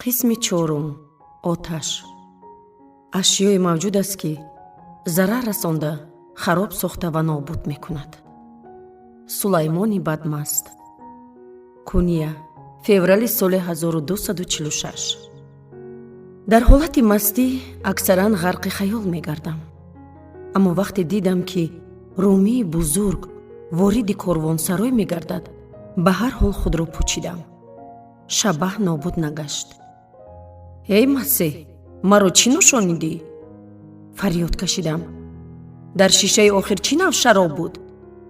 Қисми чорум. Оташ ашёе мавҷуд аст, ки зарар расонда, хароб сохта ва нобуд мекунад. Сулаймони бадмаст. Куния, феврали соли 1246. Дар ҳолати мастӣ аксаран ғарқи хаёл мегардам, аммо вақте дидам, ки Румии бузург вориди корвонсарой мегардад, ба ҳар ҳол худро пучидам. Шабаҳ нобуд нагашт. «Эй Масеҳ, маро чӣ нӯшонидӣ?» фарёд кашидам. «Дар шишаи охир чӣ нав шароб буд?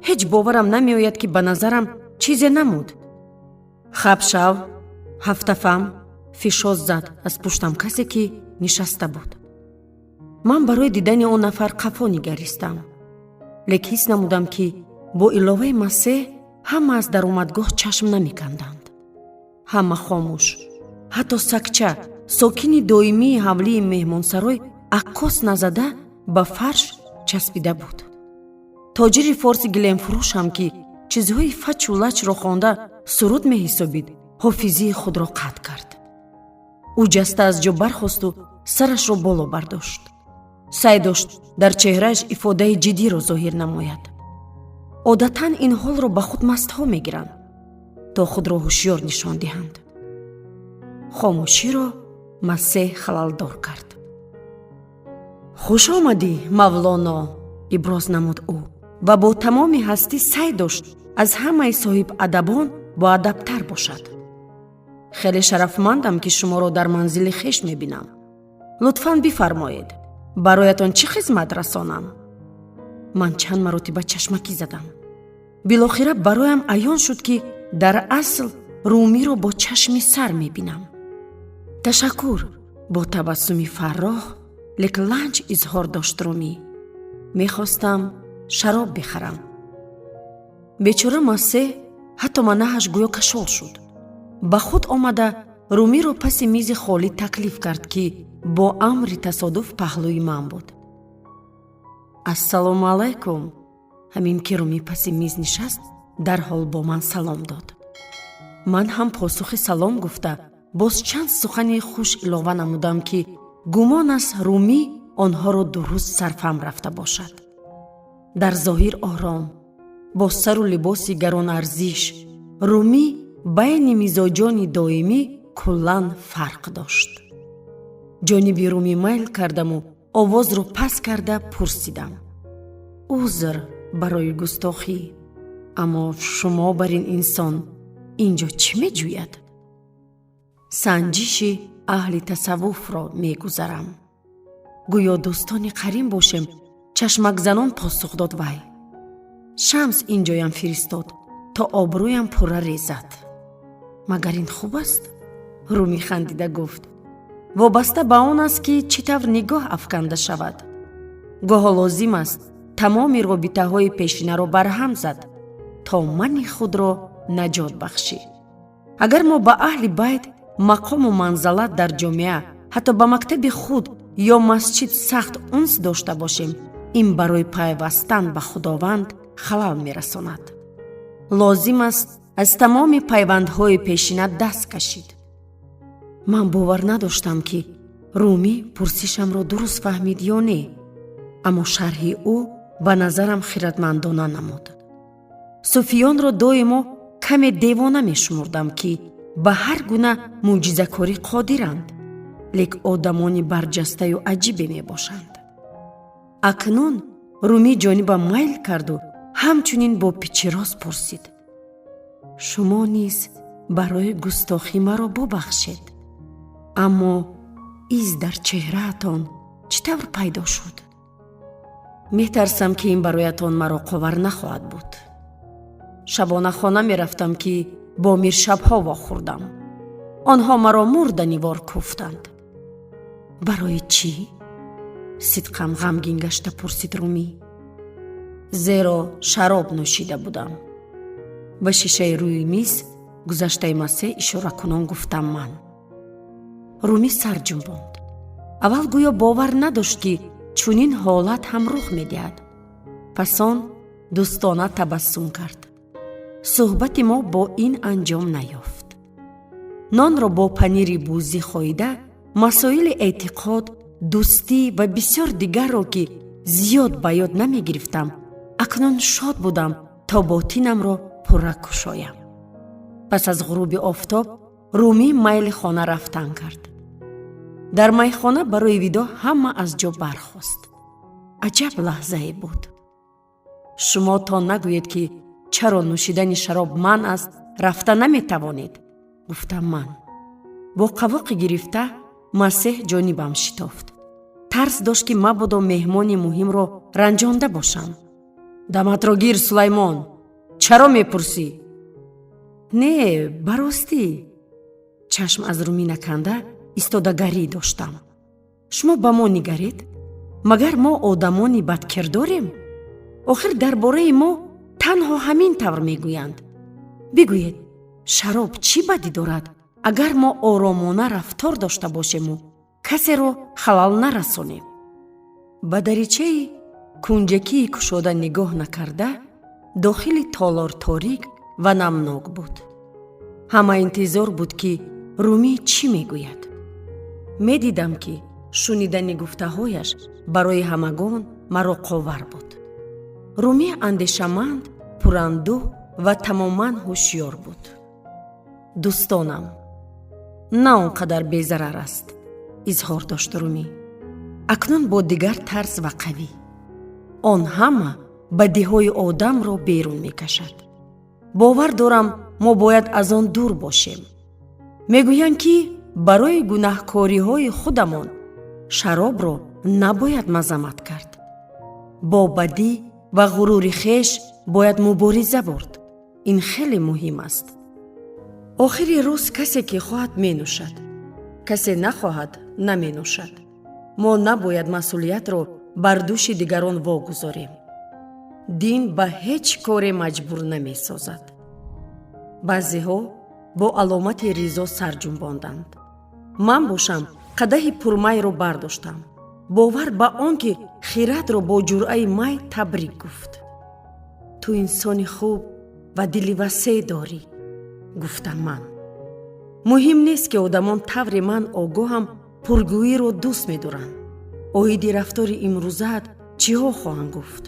Ҳеҷ боварам намеояд, ки ба назарам чизе намуд». «Хаб шав, ҳафтафам», фишоз зад аз пуштам касе, ки нишаста буд. Ман барои дидани он нафар қафо нигаристам, лек ҳис намудам, ки бо иловаи Масеҳ ҳама аз даромадгоҳ чашм намеканданд. Ҳама хомӯш, ҳатто сагча, сокини доимии ҳавлии меҳмонсарой, аккос назада ба фарш часпида буд. Тоҷири форси гилемфурӯш ҳам, ки чизҳои фачу лачро хонда суруд меҳисобид, ҳофизии худро қатъ кард. Ӯ ҷаста аз ҷо бархосту сарашро боло бардошт. Сай дошт дар чеҳрааш ифодаи ҷиддиро зоҳир намояд. Одатан ин ҳолро ба худ мастҳо мегиранд, то худро ҳушёр нишон диҳанд. Хомӯширо Масеҳ халалдор кард. «Хуш омадӣ, Мавлоно», иброз намуд ӯ ва бо тамоми ҳастӣ сай дошт аз ҳамаи соҳибадабон боадабтар бошад. «Хеле шарафмандам, ки шуморо дар манзили хеш мебинам. Лутфан бифармоед, бароятон чӣ хизмат расонам?» Ман чанд маротиба чашмакӣ задам. Билохира бароям аён шуд, ки дар асл Румиро бо чашми сар мебинам. «Ташаккур», бо табассуми фарроҳ, лек ланҷ изҳор дошт Румӣ. «Мехостам шароб бихарам». Бечора Масеҳ ҳатто манаҳаш гӯё кашол шуд. Ба худ омада, Румиро паси мизи холӣ таклиф кард, ки бо амри тасодуф паҳлӯи ман буд. «Ассалому алайкум». Ҳамин ки Румӣ паси миз нишаст, дарҳол бо ман салом дод. Ман ҳам посухи салом гуфта, боз чанд сухани хуш илова намудам, ки гумон аст, Румӣ онҳоро дуруст сарфаҳм рафта бошад. Дар зоҳир ором, бо сару либоси гаронарзиш, Румӣ байни мизоҷони доимӣ куллан фарқ дошт. Ҷониби Румӣ майл кардаму овозро паст карда пурсидам: «Узр барои густохӣ, аммо шумо бар ин инсон ин ҷо чӣ меҷӯяд?» «Санҷиши аҳли тасаввуфро мегузарам», гӯё дӯстони қарин бошем, чашмакзанон посух дод вай. «Шамс ин ҷоям фиристод, то обрӯям пурра резад. Магар ин хуб аст?» Румӣ хандида гуфт: «Вобаста ба он аст, ки чӣ тавр нигоҳ афканда шавад. Гоҳо лозим аст тамоми робитаҳои пешинаро барҳам зад, то мани худро наҷот бахшӣ. Агар мо ба аҳли байт, мақому манзалат дар ҷомеа, ҳатто ба мактаби худ ё масҷид сахт унс дошта бошем, ин барои пайвастан ба Худованд халал мерасонад. Лозим аст аз тамоми пайвандҳои пешина даст кашид». Ман бовар надоштам, ки Румӣ пурсишамро дуруст фаҳмид ё не, аммо шарҳи ӯ ба назарам хиратмандона намуд. Суфиёнро доимо каме девона мешумурдам, ки ба ҳар гуна мӯъҷизакорӣ қодиранд, лек одамони барҷастаю аҷибе мебошанд. Акнун Румӣ ҷониба майл карду ҳамчунин бо пичироз пурсид: «Шумо низ барои густохӣ маро бубахшед, аммо из дар чеҳраатон чӣ тавр пайдо шуд? Метарсам, ки ин бароятон мароқовар нахоҳад буд. Шабона хона мерафтам, ки бо миршабҳо вохӯрдам. Онҳо маро мурданивор кӯфтанд». «Барои чӣ?» сидқан ғамгин гашта пурсид Румӣ. «Зеро шароб нӯшида будам», ба шишаи рӯи миз гузаштаи Масеҳ ишоракунон гуфтам ман. Румӣ сар ҷунбонд. Аввал гӯё бовар надошт, ки чунин ҳолат ҳам рух медиҳад. Пас он дӯстона табассум кард. Суҳбати мо бо ин анҷом наёфт. Нонро бо панири бузӣ хоида, масоили эътиқод, дӯстӣ ва бисёр дигарро, ки зиёд ба ёд намегирифтам, акнун шод будам, то ботинамро пурра кушоям. Пас аз ғуруби офтоб Румӣ майли хона рафтан кард. Дар майхона барои видоъ ҳама аз ҷо бархост. Аҷаб лаҳзае буд! Шумо то нагӯед, ки чаро нӯшидани шароб манъ аст, рафта наметавонед, гуфтам ман. Бо қавоқи гирифта Масеҳ ҷонибам шитофт. Тарс дошт, ки мабодо меҳмони муҳимро ранҷонда бошам. Даматро гир, Сулаймон, чаро мепурсӣ? Не, ба ростӣ. Чашм аз Румӣ наканда истодагарӣ доштам. Шумо ба мо нигаред, магар мо одамони бадкирдорем? Охир дар бораи мо танҳо ҳамин тавр мегӯянд. Бигӯед, шароб чӣ бадӣ дорад, агар мо оромона рафтор дошта бошему касеро халал нарасонем? Ба даричаи кунҷакии кушода нигоҳ накарда, дохили толор торик ва намнок буд. Ҳама интизор буд, ки Румӣ чӣ мегӯяд. Медидам, ки шунидани гуфтаҳояш барои ҳамагон мароқовар буд. Румӣ андешаманд, пурандӯҳ ва тамоман ҳушёр буд. Дӯстонам, на он қадар безарар аст, изҳор дошт Румӣ акнун бо дигар тарз ва қавӣ. Он ҳама бадиҳои одамро берун мекашад. Бовар дорам, мо бояд аз он дур бошем. Мегӯянд, ки барои гунаҳкориҳои худамон шаробро набояд мазаммат кард. Бо бадӣ ва ғурури хеш бояд мубориза бурд. Ин хеле муҳим аст. Охири рӯз касе ки хоҳад, менӯшад, касе нахоҳад, наменӯшад. Мо набояд масъулиятро бар дӯши дигарон вогузорем. Дин ба ҳеҷ коре маҷбур намесозад. Баъзеҳо бо аломати ризо сар ҷунбонданд. Ман бошам, қадаҳи пурмайро бардоштам, бовар ба он ки хирадро бо ҷуръаи май табрик гуфт. Ту инсони хуб ва дили васеъ дорӣ, гуфтам ман. Муҳим нест, ки одамон тавре ман огоҳам пургӯиро дӯст медоранд. Оиди рафтори имрӯзаат чиҳо хоҳанд гуфт?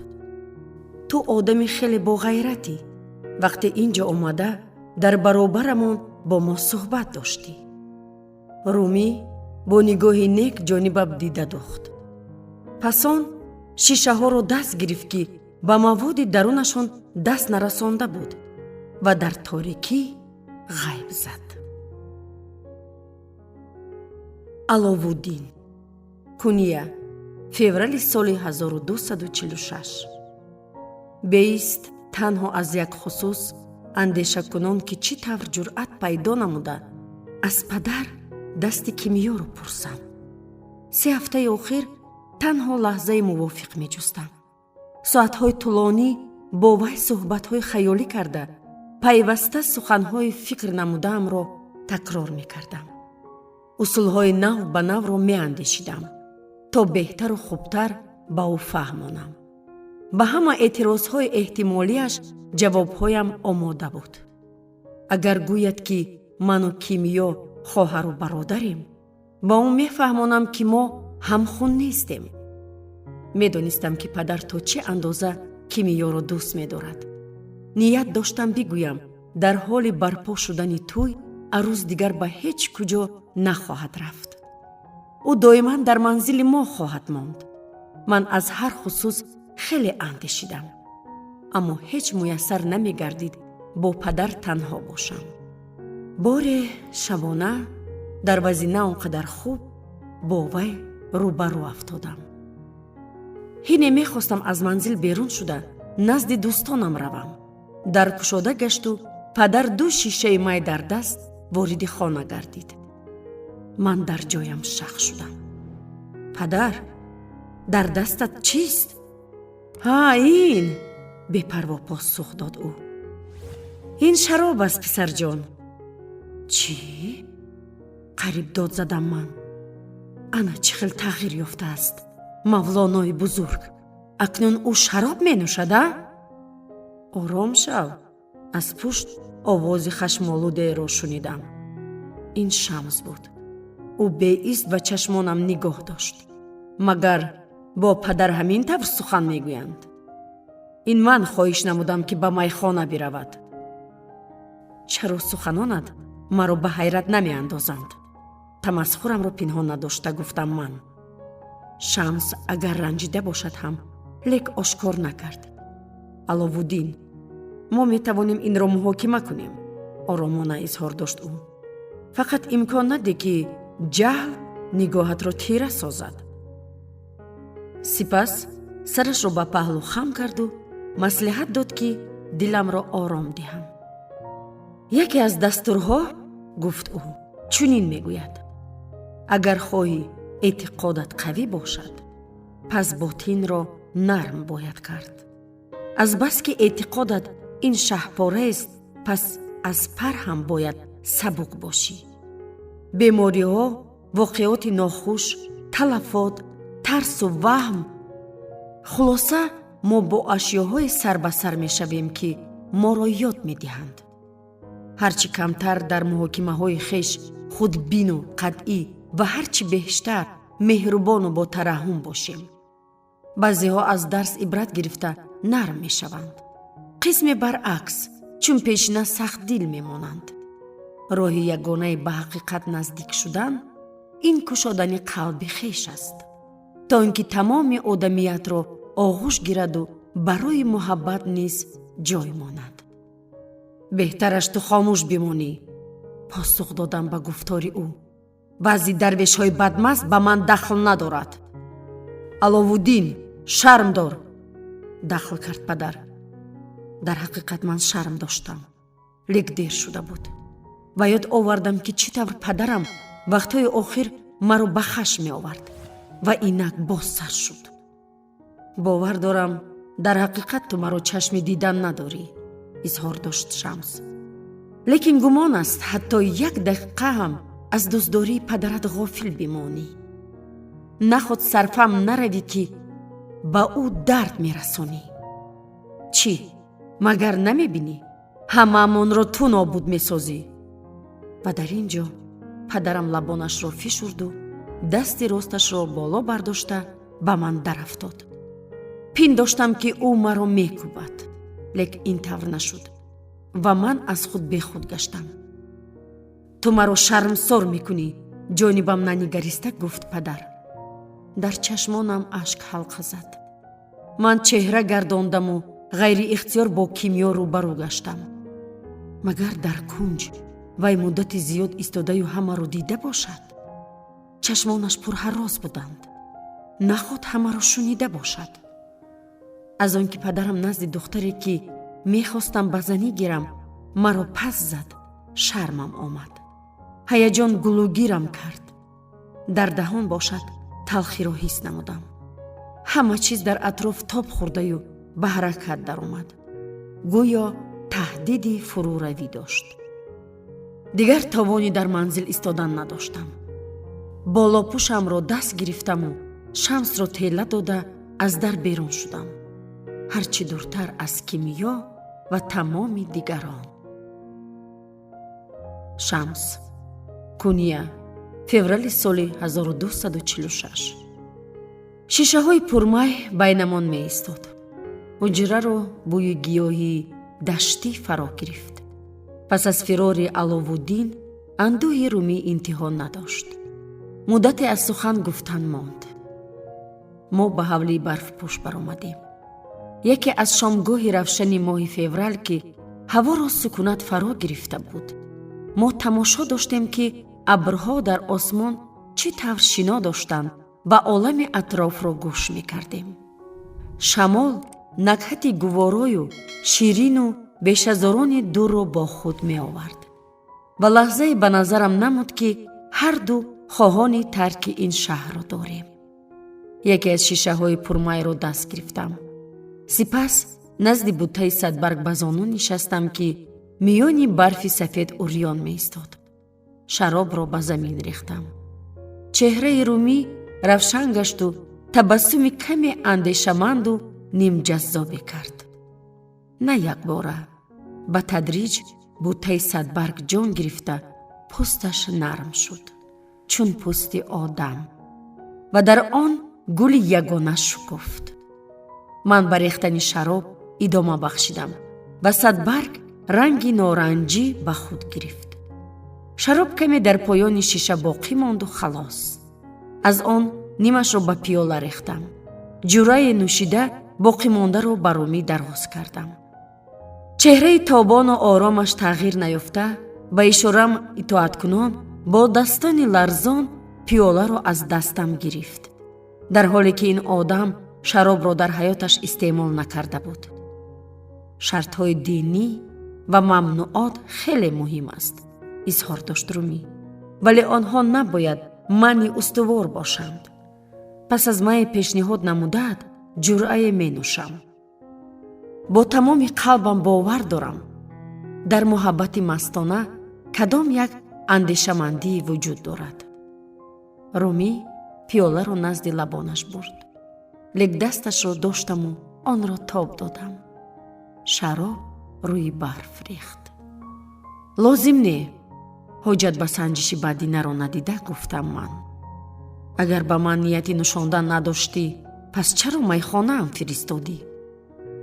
Ту одами хеле боғайратӣ. Вақте ин ҷо омада, дар баробарамон бо мо суҳбат доштӣ. Румӣ бо нигоҳи нек ҷонибам дида духт. Пас он шишаҳоро даст гирифт, ки ба маводи дарунашон даст нарасонда буд, ва дар торикӣ ғайб зад. Аловуддин, Куния, феврали соли 1246. Беист танҳо аз як хусус андешакунон, ки чӣ тавр ҷуръат пайдо намуда аз падар дасти Кимиёро пурсам. 3 ҳафтаи охир танҳо лаҳзаи мувофиқ меҷустам. Соатҳои тӯлонӣ бо вай суҳбатҳои хаёлӣ карда, пайваста суханҳои фикр намудаамро такрор мекардам. Усулҳои нав ба навро меандешидам, то беҳтару хубтар ба ӯ фаҳмонам. Ба ҳама эътирозҳои эҳтимолиаш ҷавобҳоям омода буд. Агар гӯяд, ки ману Кимиё хоҳару бародарем, ба ӯ мефаҳмонам, ки мо ҳамхун нестем. Медонистам, ки падар то чӣ андоза Кимиёро дӯст медорад. Ният доштам бигӯям, дар ҳоли барпо шудани тӯй арӯз дигар ба ҳеҷ куҷо нахоҳад рафт. Ӯ доиман дар манзили мо хоҳад монд. Ман аз ҳар хусус хеле андешидам, аммо ҳеҷ муяссар намегардид бо падар танҳо бошам. Боре шабона дар вазъи на он қадар хуб бо вай рӯбарӯ афтодам. Ҳине мехостам аз манзил берун шуда назди дӯстонам равам. Дар кушода гашту падар ду шишаи май дар даст вориди хона гардид. Ман дар ҷоям шах шудам. Падар, дар дастат чист? Ҳа, ин, бепарво посух дод ӯ. Ин шароб аст, писарҷон. Чӣ? Қариб дод задам ман. Ана чӣ хел тағйир ёфтааст мавлонои бузург. Акнун ӯ шароб менӯшад, а? Ором шав, аз пушт овози хашмолудеро шунидам. Ин Шамс буд. Ӯ беист ба чашмонам нигоҳ дошт. Магар бо падар ҳамин тавр сухан мегӯянд? Ин ман хоҳиш намудам, ки ба майхона биравад. Чаро суханонат маро ба ҳайрат намеандозанд? Тамасхурамро пинҳон надошта гуфтам ман. Шамс агар ранҷида бошад ҳам, лек ошкор накард. Аловуддин, мо метавонем инро муҳокима кунем, оромона изҳор дошт ӯ. Фақат имкон наде, ки ҷаҳл нигоҳатро тира созад. Сипас сарашро ба паҳлӯ хам карду маслиҳат дод, ки диламро ором диҳам. Яке аз дастурҳо, гуфт ӯ, чунин мегӯяд: агар хоҳӣ эътиқодат қавӣ бошад, пас ботинро нарм бояд кард. Азбаски эътиқодат ин шаҳпораест, пас аз пар ҳам бояд сабук бошӣ. Бемориҳо, воқеоти нохуш, талафот, тарсу ваҳм, хулоса, мо бо ашёҳое сар ба сар мешавем, ки моро ёд медиҳанд. Ҳарчи камтар дар муҳокимаҳои хеш худбину қатъӣ ва ҳарчи бештар меҳрубону бо тараҳҳум бошем. Баъзеҳо аз дарс ибрат гирифта нарм мешаванд, қисме баръакс, чун пешина сахтдил мемонанд. Роҳи ягонаи ба ҳақиқат наздик шудан ин кушодани қалби хеш аст, то ин ки тамоми одамиятро оғӯш гираду барои муҳаббат низ ҷой монад. Беҳтараш ту хомӯш бимонӣ, посух додам ба гуфтори ӯ. Баъзи дарвешҳои бадмаст ба ман дахл надорад. Аловуддин, шарм дор, дахл кард падар. Дар ҳақиқат ман шарм доштам, лек дер шуда буд. Ба ёд овардам, ки чӣ тавр падарам вақтҳои охир маро ба хашм меовард ва инак боз сар шуд. Бовар дорам, дар ҳақиқат ту маро чашми дидан надорӣ, изҳор дошт Шамс. Лекин гумон аст, ҳатто як дақиқа ҳам аз дӯстдории падарат ғофил бимонӣ. Наход сарфам наравӣ, ки ба ӯ дард мерасонӣ. Чӣ, магар намебинӣ, ҳамаамонро ту нобуд месозӣ? Ва дар ин ҷо падарам лабонашро фишурду дасти росташро боло бардошта ба ман дарафтод. Пиндоштам, ки ӯ маро мекӯбад, лек ин тавр нашуд ва ман аз худ бехуд гаштам. Ту маро шармсор мекунӣ, ҷонибам нанигариста гуфт падар. Дар чашмонам ашк ҳалқа зад. Ман чеҳра гардондаму ғайриихтиёр бо Кимиё рӯбарӯ гаштам. Магар дар кунҷ вай муддати зиёд истодаю ҳамаро дида бошад? Чашмонаш пурҳаррос буданд. Наход ҳамаро шунида бошад? Аз он ки падарам назди духтаре, ки мехостам ба занӣ гирам, маро пас зад, шармам омад. Ҳаяҷон гулӯгирам кард. Дар даҳон бошад талхиро ҳис намудам. Ҳама чиз дар атроф тоб хӯрдаю ба ҳаракат даромад, гӯё таҳдиди фурӯравӣ дошт. Дигар тавони дар манзил истодан надоштам. Болопӯшамро даст гирифтаму Шамсро тела дода аз дар берун шудам, ҳарчи дуртар аз Кимиё ва тамоми дигарон. Шамс, Куния, феврали соли 1246. Шишаҳои пурмай байнамон меистод. Ҳуҷраро бӯи гиёҳи даштӣ фаро гирифт. Пас аз фирори Аловуддин андӯҳи Румӣ интиҳо надошт. Муддате аз сухан гуфтан монд. Мо ба ҳавлии барфпӯш баромадем. Яке аз шомгоҳи равшани моҳи феврал, ки ҳаворо сукунат фаро гирифта буд, мо тамошо доштем, ки абрҳо дар осмон чӣ тавр шино доштанд ва олами атрофро гӯш мекардем. Шамол накҳати гуворою ширину бешазорони дурро бо худ меовард ва лаҳзае ба назарам намуд, ки ҳарду хоҳони тарки ин шаҳрро дорем. Яке аз шишаҳои пурмайро даст гирифтам. Сипас назди буттаи садбарг ба зону нишастам, ки миёни барфи сафед урён меистод. Шаробро ба замин рехтам. Чеҳраи Румӣ равшан гашту табассуми каме андешаманду нимҷаззобе кард. На якбора, ба тадриҷ буттаи садбарг ҷон гирифта, Пӯсташ нарм шуд, чун пӯсти одам, ва дар он гули ягона шукуфт. Ман ба рехтани шароб идома бахшидам ва садбарг ранги норанҷӣ ба худ гирифт. Шароб каме дар поёни шиша боқӣ монду халос. Аз он нимашро ба пиёла рехтам. Ҷуръае нӯшида, боқимондаро ба Румӣ дароз кардам. Чеҳраи тобону оромаш тағйир наёфта, ба ишорам итоаткунон, бо дастони ларзон пиёларо аз дастам гирифт, дар ҳоле ки ин одам шаробро дар ҳаёташ истеъмол накарда буд. Шартҳои динӣ ва мамнуот хеле муҳим аст, изҳор дошт Румӣ, вале онҳо набояд манъи устувор бошанд. Пас аз мае пешниҳод намудаат, ҷуръае менӯшам. Бо тамоми қалбам бовар дорам, дар муҳаббати мастона кадом як андешамандӣ вуҷуд дорад. Румӣ пиёларо назди лабонаш бурд, лек дасташро доштаму онро тоб додам. Шароб рӯи барф рехт. Лозим не, ҳоҷат ба санҷиши баъдинаро надида гуфтам ман. Агар ба ман нияти нӯшондан надоштӣ, пас чаро майхонаам фиристодӣ?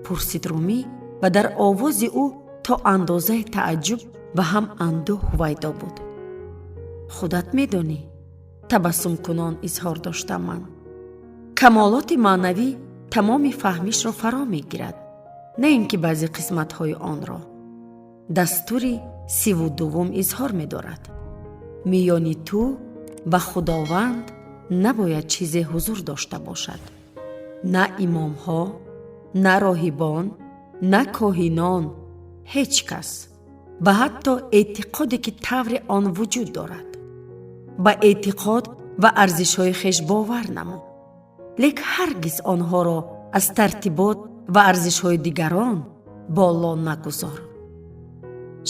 Пурсид Румӣ ва дар овози ӯ то андозаи тааҷҷуб ва ҳам андӯҳ ҳувайдо буд. Худат медонӣ, табассумкунон изҳор доштам ман. Камолоти маънавӣ тамоми фаҳмишро фаро мегирад, на ин ки баъзе қисматҳои онро. Дастури 32-вум изҳор медорад: миёни ту ва Худованд набояд чизе ҳузур дошта бошад, на имомҳо, на роҳибон, на коҳинон, ҳеҷ кас ва ҳатто эътиқоде, ки тавре он вуҷуд дорад. Ба эътиқод ва арзишҳои хеш бовар намо, лек ҳаргиз онҳоро аз тартибот ва арзишҳои дигарон боло нагузор.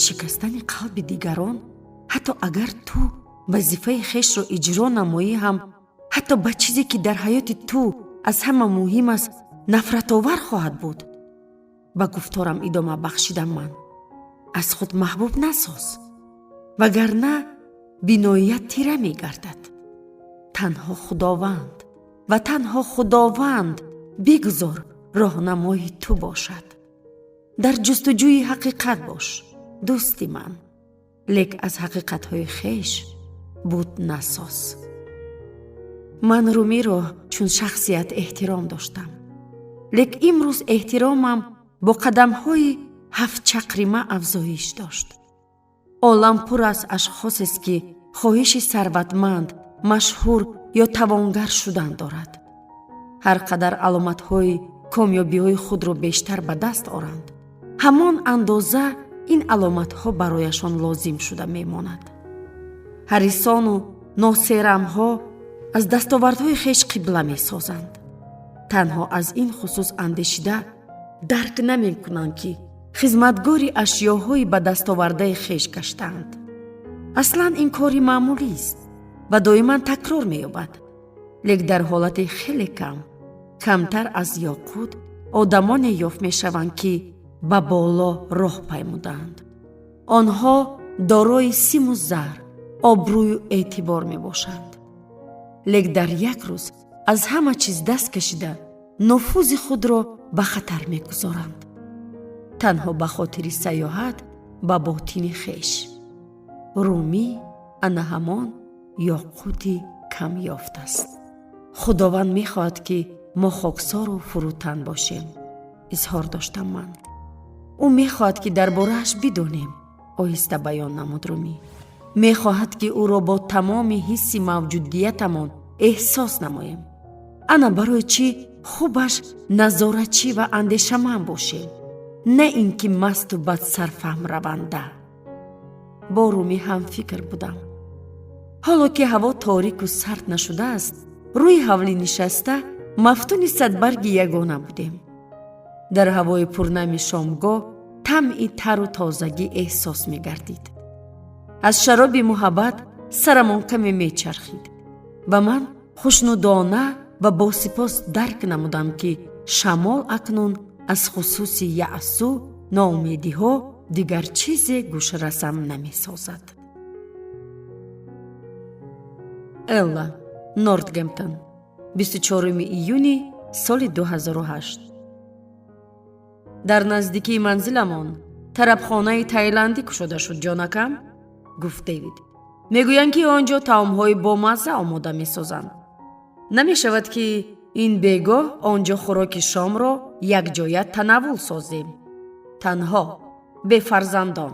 Шикастани қалби дигарон, ҳатто агар ту вазифаи хешро иҷро намоӣ ҳам, ҳатто ба чизе, ки дар ҳаёти ту аз ҳама муҳим аст, нафратовар хоҳад буд. Ба гуфторам идома бахшидам ман. Аз худ маҳбуб насоз, вагарна биноият тира мегардад. Танҳо Худованд ва танҳо Худованд бигузор роҳнамои ту бошад. Дар ҷустуҷӯи ҳақиқат бош, дӯсти ман, лек аз ҳақиқатҳои хеш буд насоз. Ман Румиро чун шахсият эҳтиром доштам, лек имрӯз эҳтиромам бо қадамҳои ҳафтчақрима афзоиш дошт. Олам пур аз ашхосест, ки хоҳиши сарватманд, машҳур ё тавонгар шудан дорад. Ҳар қадар аломатҳои комёбиҳои худро бештар ба даст оранд, ҳамон андоза ин аломатҳо барояшон лозим шуда мемонад. Ҳарисону носерамҳо аз дастовардҳои хеш қибла месозанд. Танҳо аз ин хусус андешида, дарк намекунанд, ки хизматгори ашёҳои ба дастовардаи хеш гаштаанд. Аслан ин кори маъмулист ва доиман такрор меёбад, лек дар ҳолати хеле кам, камтар аз ёқут, одамоне ёфт мешаванд, ки ба боло роҳ паймудаанд. Онҳо дорои симу зар, обрӯю эътибор мебошанд, лек дар як рӯз аз ҳама чиз даст кашида, нуфузи худро ба хатар мегузоранд, танҳо ба хотири саёҳат ба ботини хеш. Румӣ ана ҳамон ёқути камёфт аст. Худованд мехоҳад, ки мо хоксору фурӯтан бошем, изҳор доштам ман. Ӯ мехоҳад, ки дар борааш бидонем, оҳиста баён намуд Румӣ. Мехоҳад, ки ӯро бо тамоми ҳисси мавҷудиятамон эҳсос намоем. Ана барои чӣ хубаш назоратчӣ ва андешаманд бошем, на ин ки масту бадсарфаҳм раванда. Бо Румӣ ҳамфикр будам. Ҳоло ки ҳаво торику сард нашудааст, рӯи ҳавлӣ нишаста, мафтуни садбарги ягона будем. Дар ҳавои пурнами шомгоҳ тамъи тару тозагӣ эҳсос мегардид. Аз шароби муҳаббат сарамон каме мечархид ва ман хушнудона ва босипос дарк намудам, ки шамол акнун аз хусуси яъсу ноумедиҳо дигар чизе гӯшрасам намесозад. Элла, Нортгемптон, 24 июни соли 2008. Дар наздикии манзиламон тарабхонаи тайландӣ кушода шуд, ҷонакам, гуфт Дэвид. Мегӯянд, ки он ҷо таомҳои бомазза омода месозанд. Намешавад, ки ин бегоҳ он ҷо хӯроки шомро якҷоя танаввул созем? Танҳо, бефарзандон.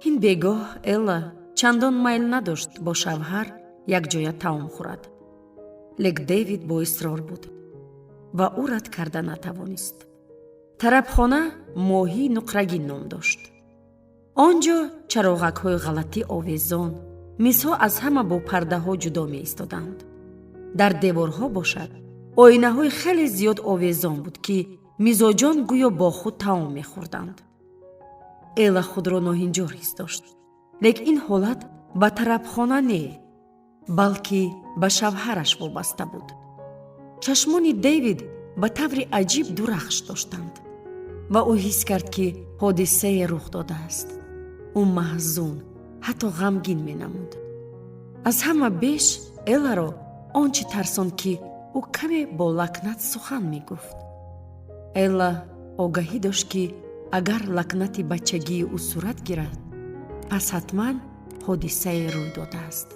Ин бегоҳ Элла чандон майл надошт бо шавҳар якҷоя таом хӯрад, лек Дэвид боисрор буд ва ӯ рад карда натавонист. Тарабхона Моҳии нуқрагин ном дошт. Он ҷо чароғакҳои ғалатӣ овезон, мизҳо аз ҳама бо пардаҳо ҷудо меистоданд. Дар деворҳо бошад, оинаҳои хеле зиёд овезон буд, ки мизоҷон гӯё бо худ таом мехӯрданд. Эла худро ноҳинҷор ҳис дошт, лек ин ҳолат ба тарабхона не, балки ба шавҳараш вобаста буд. Чашмони Дэвид ба таври аҷиб дурахш доштанд ва ӯ ҳис кард, ки ҳодисае рух додааст. Ӯ маҳзун, ҳатто ғамгин менамуд. Аз ҳама беш Эларо он чӣ тарсонд, ки ӯ каме бо лакнат сухан мегуфт. Элла огаҳӣ дошт, ки агар лакнати бачагии ӯ сурат гирад, пас ҳатман ҳодисае рӯй додааст.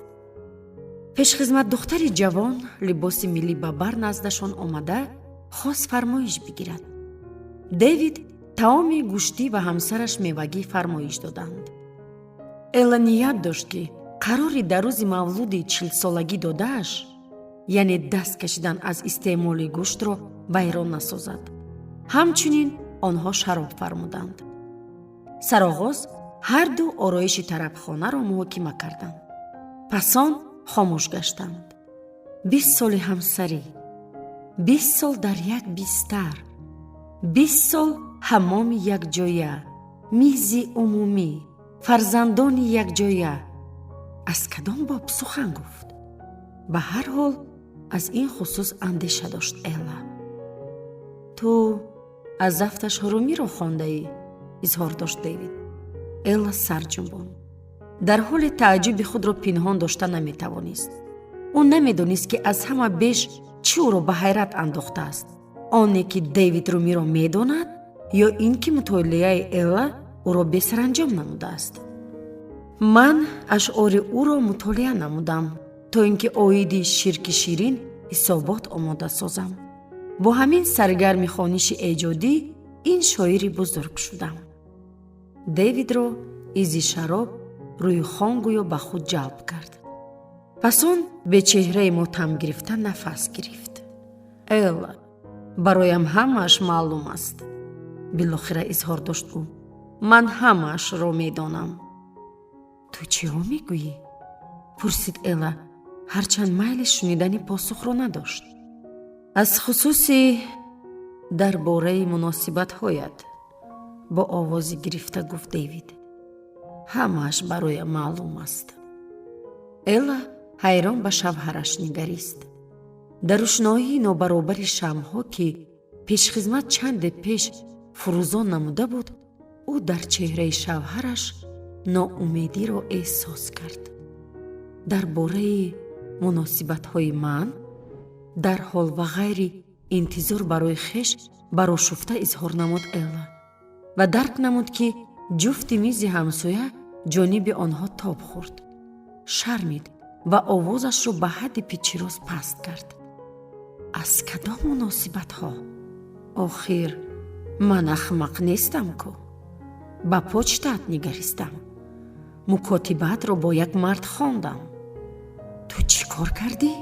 Пешхизматдухтари ҷавон либоси миллӣ ба бар наздашон омада хост фармоиш бигирад. Дэвид таоми гӯштӣ ва ҳамсараш мевагӣ фармоиш доданд. Элла ният дошт, ки қарори дар рӯзи мавлуди 40-солагӣ додааш, яъне даст кашидан аз истеъмоли гӯштро, вайрон насозад. Ҳамчунин онҳо шароб фармуданд. Сароғоз ҳарду ороиши тарабхонаро муҳокима карданд, пас он хомӯш гаштанд. 20 соли ҳамсарӣ, 20 сол дар як бистар, 20 сол ҳаммоми якҷоя, мизи умумӣ, фарзандони якҷоя. Аз кадом боб сухан гуфт? Ба ҳар ҳол, аз ин хусус андеша дошт Элла. Ту аз зафташ Румиро хондаӣ, изҳор дошт Дэвид. Элла сар ҷунбонд, дар ҳоле тааҷҷуби худро пинҳон дошта наметавонист. Ӯ намедонист, ки аз ҳама беш чӣ ӯро ба ҳайрат андохтааст: оне ки Дэвид Румиро медонад ё ин ки мутолиаи Элла ӯро бесаранҷом намудааст. Ман ашъори ӯро мутолиа намудам, то ин ки оиди ширки ширин ҳисобот омода созам. Бо ҳамин саргарми хониши эҷодӣ ин шоири бузург шудам. Дэвидро изи шароб рӯи хон гӯё ба худ ҷалб кард. Пас он бечеҳраи мотам гирифта нафас гирифт. Элла, бароям ҳамааш маълум аст, билохира изҳор дошт ӯ. Ман ҳамаашро медонам. Ту чиҳо мегӯӣ? Пурсид Элла, ҳарчанд майли шунидани посухро надошт. Аз хусуси дар бораи муносибатҳоят, бо овози гирифта гуфт Дэвид. Ҳамааш бароям маълум аст. Элла ҳайрон ба шавҳараш нигарист. Дар рӯшноии нобаробари шамъҳо, ки пешхизмат чанде пеш фурӯзон намуда буд, ӯ дар чеҳраи шавҳараш ноумедиро эҳсос кард. Дар бораи муносибатҳои ман? Дарҳол ва ғайри интизор барои хеш барошуфта изҳор намуд Элла ва дарк намуд, ки ҷуфти мизи ҳамсоя ҷониби онҳо тоб хӯрд. Шармид ва овозашро ба ҳадди пичироз паст кард. Аз кадом муносибатҳо? Охир ман ахмақ нестам ку. Ба почтаат нигаристам, мукотибаатро бо як мард хондам. Ту чӣ кор кардӣ?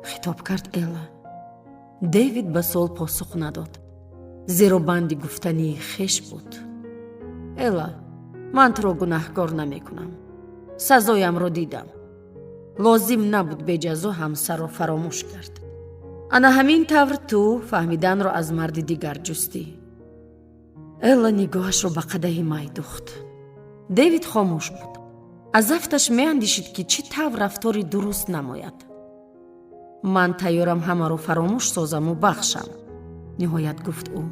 Хитоб кард Элла. Дэвид ба суол посух надод, зеро банди гуфтании хеш буд. Элла, ман туро гунаҳкор намекунам. Сазоямро дидам. Лозим набуд беҷазо ҳамсарро фаромӯш кард. Ана ҳамин тавр ту фаҳмиданро аз марди дигар ҷустӣ. Элла нигоҳашро ба қадаҳи май духт. Дэвид хомӯш буд. Аз афташ меандешид, ки чӣ тавр рафтори дуруст намояд. Ман тайёрам ҳамаро фаромӯш созаму бахшам, ниҳоят гуфт ӯ.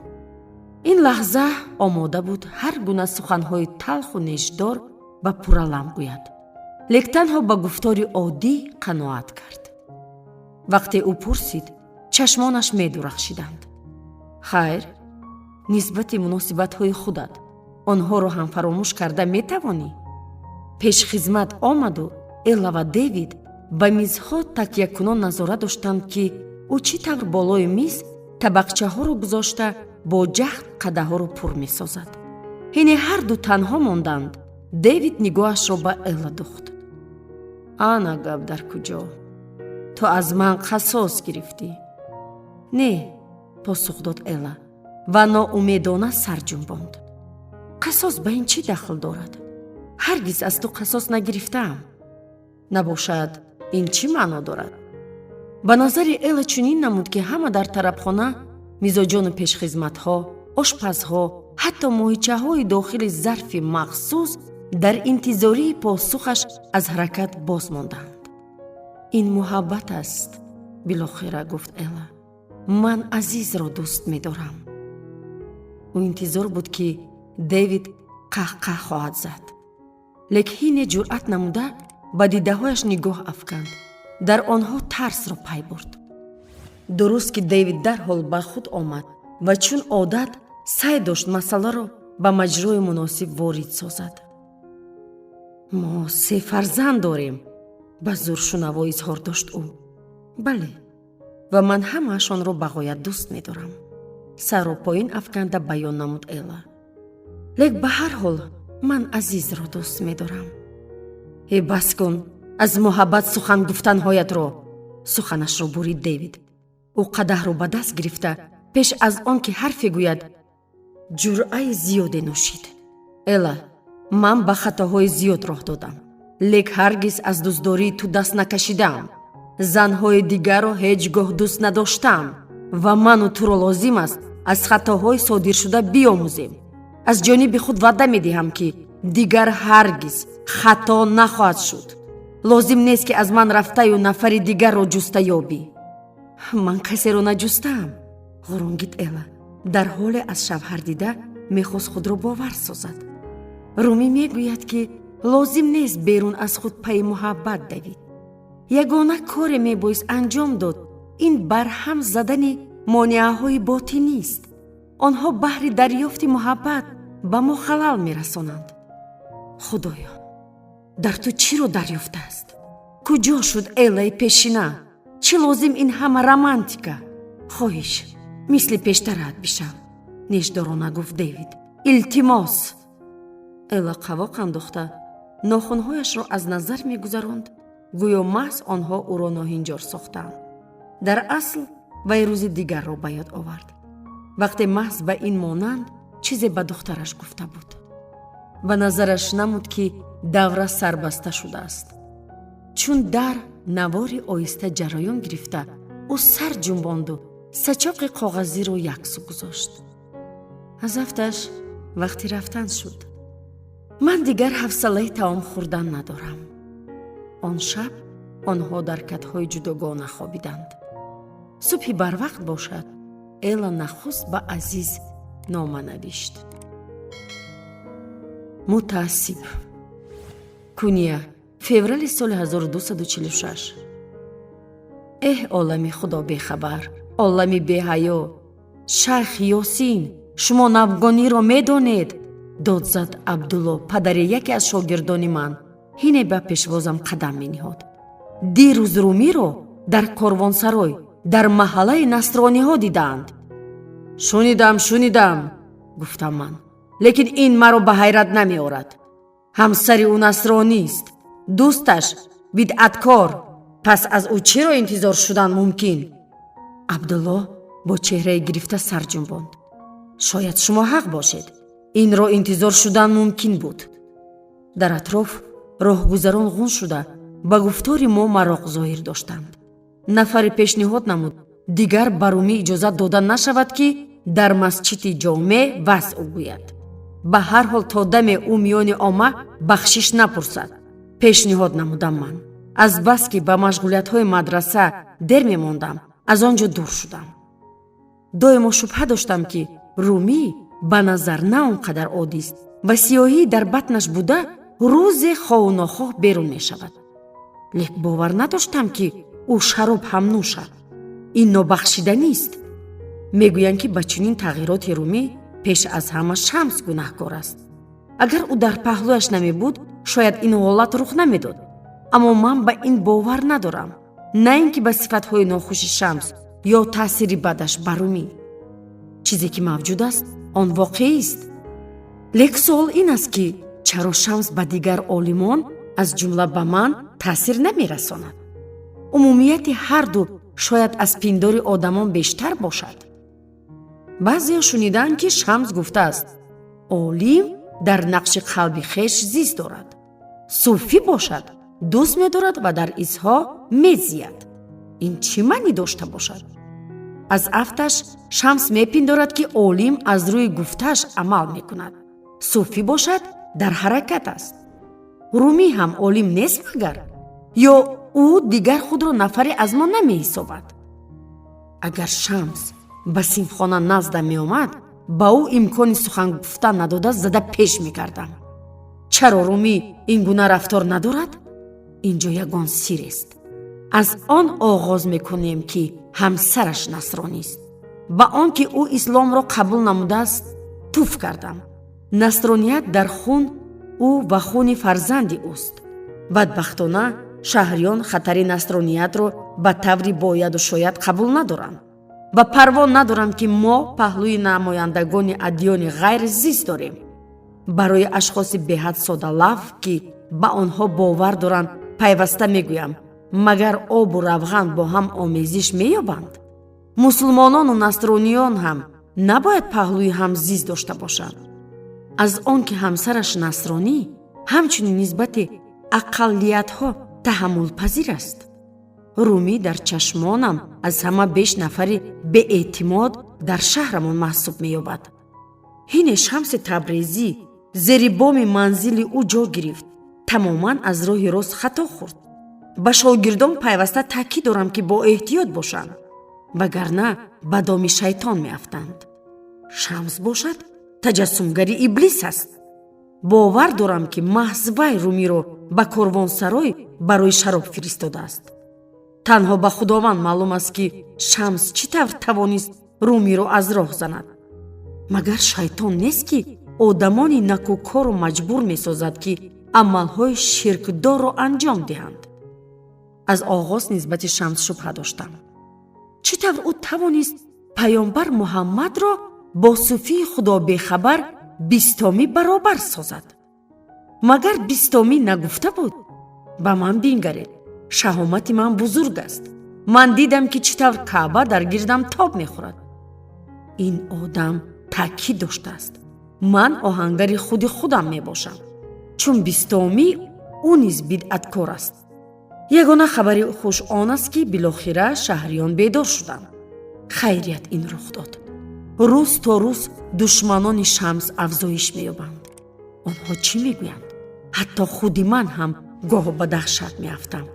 Ин лаҳза омода буд ҳар гуна суханҳои талху нешдор ба пуралам гӯяд. Лек танҳо ба гуфтори оддӣ қаноат кард. Вақте ӯ пурсид, чашмонаш медурахшиданд. Хайр, нисбати муносибатҳои худат онҳоро ҳам фаромӯш карда метавонӣ? Пешхизмат омаду Элла ва Дэвид ба мизҳо такякунон назора доштанд, ки ӯ чӣ тавр болои миз табақчаҳоро гузошта, бо ҷаҳд қадаҳҳоро пур месозад. Ҳине ҳарду танҳо монданд, Дэвид нигоҳашро ба Элла духт. Ана гап дар куҷо? Ту аз ман қасос гирифтӣ. Не, посух дод Элла ва ноумедона сар ҷунбонд. Қасос ба ин чӣ дахл дорад? Ҳаргиз аз ту қасос нагирифтаам. Набошад, ин чӣ маъно дорад? Ба назари Элла чунин намуд, ки ҳама дар тарабхона, мизоҷону пешхизматҳо, ошпазҳо, ҳатто моҳичаҳои дохили зарфи махсус дар интизории посухаш аз ҳаракат боз монданд. Ин муҳаббат аст, билохира гуфт Элла. Ман Азизро дӯст медорам. Ӯ интизор буд, ки Дэвид қаҳқаҳ хоҳад зад, лек ҳине ҷуръат намуда ба дидаҳояш нигоҳ афканд, дар онҳо тарсро пай бурд. Дуруст, ки Дэвид дарҳол ба худ омад ва чун одат сай дошт масъаларо ба маҷрои муносиб ворид созад. Мо се фарзанд дорем, ба зур шунаво изҳор дошт ӯ. Бале, ва ман ҳамаашонро ба ғоят дӯст медорам, сарро поин афканда баён намуд Элла. Лек ба ҳар ҳол ман Азизро дӯст медорам. Э, бас кун аз муҳаббат сухан гуфтанҳоятро, суханашро бурид Дэвид. Ӯ қадаҳро ба даст гирифта, пеш аз он ки ҳарфе гӯяд, ҷуръаи зиёде нӯшид. Элла, ман ба хатоҳои зиёд роҳ додам, лек ҳаргиз аз дӯстдории ту даст накашидаам. Занҳои дигарро ҳеҷ гоҳ дӯст надоштаам ва ману туро лозим аст аз хатоҳои содиршуда биомӯзем. Аз ҷониби худ ваъда медиҳам, ки дигар ҳаргиз хато нахоҳад шуд. Лозим нест, ки аз ман рафтаю нафари дигарро ҷуста ёбӣ. Ман касеро наҷустаам, ғурунгид Элла, дар ҳоле аз шавҳар дида мехост худро бовар созад. Румӣ мегӯяд, ки лозим нест берун аз худ пайи муҳаббат давид. Ягона коре мебоист анҷом дод, ин барҳам задани монеаҳои ботинист. Онҳо баҳри дарёфти муҳаббат ба мо халал мерасонанд. Худоё, дар ту чиро дарёфтааст? Куҷо шуд Эллаи пешина? Чӣ лозим ин ҳама романтика? Хоҳиш, мисли пештараат бишав, нешдорона гуфт Дэвид. Илтимос. Элла қавоқ андохта нохунҳояшро аз назар мегузаронд, гӯё маҳз онҳо ӯро ноҳинҷор сохтаанд. Дар асл вай рӯзи дигарро ба ёд овард, вақте маҳз ба ин монанд чизе ба духтараш гуфта буд. Ба назараш намуд, ки давра сарбаста шудааст. Чун дар навори оҳиста ҷараён гирифта, ӯ сар ҷунбонду сачоқи коғазиро яксу гузошт. Аз афташ вақти рафтан шуд. Ман дигар ҳавсалаи таом хӯрдан надорам. Он шаб онҳо дар катҳои ҷудогона хобиданд. Субҳи барвақт бошад, Элла нахуст ба Азиз нома навишт. Мутаассиб. Куния, феврали соли 1246. Эҳ, олами худо бехабар, олами беҳаё! Шайх Ёсин, шумо навгониро медонед? дод зад Абдулло, падари яке аз шогирдони ман, ҳине ба пешвозам қадам мениҳод. Дирӯз Румиро дар корвонсарой дар маҳаллаи насрониҳо дидаанд. Шунидам, шунидам, гуфтам ман, лекин ин маро ба ҳайрат намеорад. Ҳамсари ӯ насронист, дӯсташ бидъаткор, пас аз ӯ чиро интизор шудан мумкин? Абдулло бо чеҳраи гирифта сар ҷунбонд. Шояд шумо ҳақ бошед, инро интизор шудан мумкин буд. Дар атроф роҳгузарон ғун шуда ба гуфтори мо мароқ зоҳир доштанд. Нафаре пешниҳод намуд, дигар ба Румӣ иҷозат дода нашавад, ки дар масҷиди ҷомеъ ваъз гӯяд. Ба ҳар ҳол то даме ӯ миёни омма бахшиш напурсад, пешниҳод намудам ман. Азбаски ба машғулиятҳои мадраса дер мемондам, аз он ҷо дур шудам. Доимо шубҳа доштам, ки Румӣ ба назар на он қадар оддист ва сиёҳӣ дар батнаш буда. Рӯзе хоҳу нохоҳ берун мешавад. Лек бовар надоштам, ки ӯ шароб ҳам нӯшад. Ин нобахшиданист. Мегӯянд, ки ба чунин тағйироти Румӣ пеш аз ҳама Шамс гунаҳкор аст. Агар ӯ дар паҳлӯяш намебуд, шояд ин ҳолат рух намедод. Аммо ман ба ин бовар надорам, на ин ки ба сифатҳои нохуши Шамс ё таъсири бадаш ба Румӣ. Чизе ки мавҷуд аст, он воқеист. Лек суол ин аст, ки чаро Шамс ба дигар олимон, аз ҷумла ба ман, таъсир намерасонад? Умумияти ҳарду шояд аз пиндори одамон бештар бошад. Баъзеҳо шунидаанд, ки Шамс гуфтааст: «Олим дар нақши қалби хеш зист дорад, суфӣ бошад, дӯст медорад ва дар изҳо мезияд». Ин чӣ маънӣ дошта бошад? Аз афташ Шамс мепиндорад, ки олим аз рӯи гуфтааш амал мекунад, суфӣ бошад, дар ҳаракат аст. Румӣ ҳам олим нест магар? Ё ӯ дигар худро нафаре аз мо намеҳисобад? Агар Шамс ба синфхона назда меомад, ба ӯ имкони сухан гуфтан надода, зада пеш мекардам. Чаро Румӣ ин гуна рафтор надорад? Ин ҷо ягон сирест. Аз он оғоз мекунем, ки ҳамсараш насронист. Ба он ки ӯ исломро қабул намудааст, туф кардам. Насроният дар хун ӯ ва хуни фарзанди ӯст. Бадбахтона, шаҳриён хатари насрониятро ба таври бояду шояд қабул надоранд ва парво надоранд, ки мо паҳлӯи намояндагони адёни ғайр зист дорем. Барои ашхоси беҳад содалавҳ, ки ба онҳо бовар доранд, пайваста мегӯям: магар обу равған бо ҳам омезиш меёбанд? Мусулмонону насрониён ҳам набояд паҳлӯи ҳам зист дошта бошанд. Аз он ки ҳамсараш насронӣ, ҳамчунин нисбати ақаллиятҳо таҳаммулпазир аст. Румӣ дар чашмонам аз ҳама беш нафари беэътимод дар шаҳрамон маҳсуб меёбад. Ҳине Шамси Табрезӣ зери боми манзили ӯ ҷо гирифт, тамоман аз роҳи рост хато хӯрд. Ба шогирдон пайваста таъкид дорам, ки бо эҳтиёт бошанд, вагарна ба доми шайтон меафтанд. Шамс бошад, таҷассумгари иблис аст. Бовар дорам, ки маҳз вай Румиро ба корвонсарой барои шароб фиристодааст. Танҳо ба Худованд маълум аст, ки Шамс чӣ тавр тавонист Румиро аз роҳ занад. Магар шайтон нест, ки одамони накӯкорро маҷбур месозад, ки амалҳои ширкдорро анҷом диҳанд? Аз оғоз нисбати Шамс шубҳа доштам. Чӣ тавр ӯ тавонист паёмбар Муҳаммадро бо суфии худобехабар Бистомӣ баробар созад? Магар Бистомӣ нагуфта буд: «Ба ман бингаред, шаҳомати ман бузург аст, ман дидам, ки чӣ тавр Каъба дар гирдам тоб мехӯрад»? Ин одам таъкид доштааст: «Ман оҳангари худи худам мебошам». Чун Бистомӣ, ӯ низ бидъаткор аст. Ягона хабари хуш он аст, ки билохира шаҳриён бедор шуданд. Хайрият, ин рух дод. Рӯз то рӯз душманони Шамс афзоиш меёбанд. Онҳо чӣ мегӯянд? Ҳатто худи ман ҳам гоҳ ба даҳшат меафтам.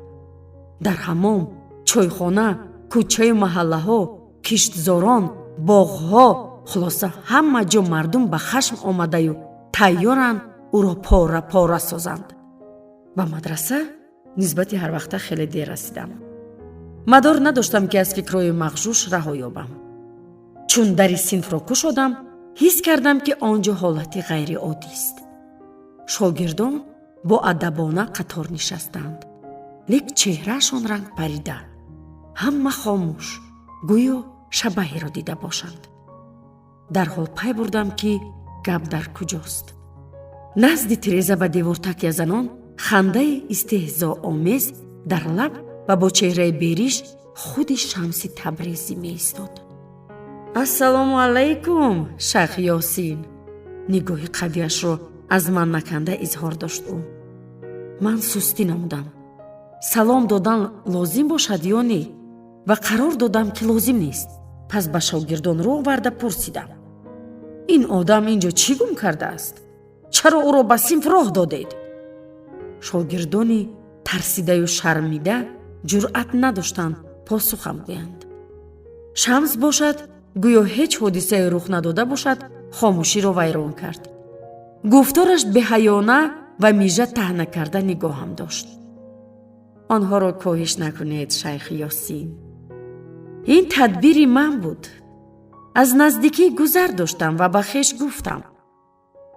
Дар ҳамом, чойхона, кӯчаю маҳаллаҳо, киштзорон, боғҳо, хулоса, ҳама ҷо мардум ба хашм омадаю тайёранд ӯро пора пора созанд. Ба мадраса нисбати ҳарвақта хеле дер расидам. Мадор надоштам, ки аз фикрҳои мағшуш раҳо ёбам. Чун дари синфро кушодам, ҳис кардам, ки он ҷо ҳолати ғайриоддист. Шогирдон боадабона қатор нишастанд, лек чеҳраашон ранг парида, ҳама хомӯш, гӯё шабаҳеро дида бошанд. Дарҳол пай бурдам, ки гап дар куҷост. Назди тиреза ба девор такя занон, хандаи истеҳзоомез дар лаб ва бо чеҳраи бериш худи Шамси Табрезӣ меистод. «Ассалому алайкум, шайх Ёсин», нигоҳи қавияшро аз ман наканда изҳор дошт ӯ. Ман сустӣ намудам, салом додан лозим бошад ё не, ва қарор додам, ки лозим нест. Пас ба шогирдон рӯ оварда пурсидам: «Ин одам ин ҷо чӣ гум кардааст? Чаро ӯро ба синф роҳ додед?» Шогирдони тарсидаю шармида ҷуръат надоштанд посухам гӯянд. Шамс бошад, гӯё ҳеҷ ҳодисае рух надода бошад, хомӯширо вайрон кард. Гуфтораш беҳаёна ва мижа таҳна карда нигоҳам дошт. Онҳоро коҳиш накунед, шайх Ёсин. Ин тадбири ман буд. Аз наздикӣ гузар доштам ва ба хеш гуфтам: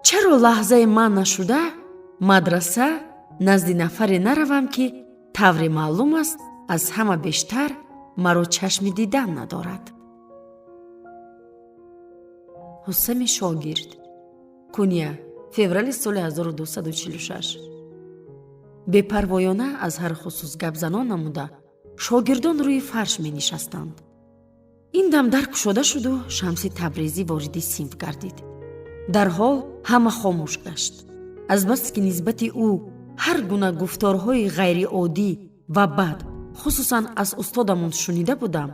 чаро лаҳзаи ман нашуда мадраса назди нафаре наравам, ки тавре маълум аст, аз ҳама бештар маро чашми дидан надорад. Ҳусами шогирд, Куния, феврали соли 1246. Бепарвоёна аз ҳар хусус гапзанон намуда, шогирдон рӯи фарш менишастанд. Ин дам дар кушода шуду Шамси Табрезӣ вориди синф гардид. Дарҳол ҳама хомӯш гашт. Азбаски нисбати ӯ ҳар гуна гуфторҳои ғайриоддӣ ва бад, хусусан аз устодамон, шунида будам,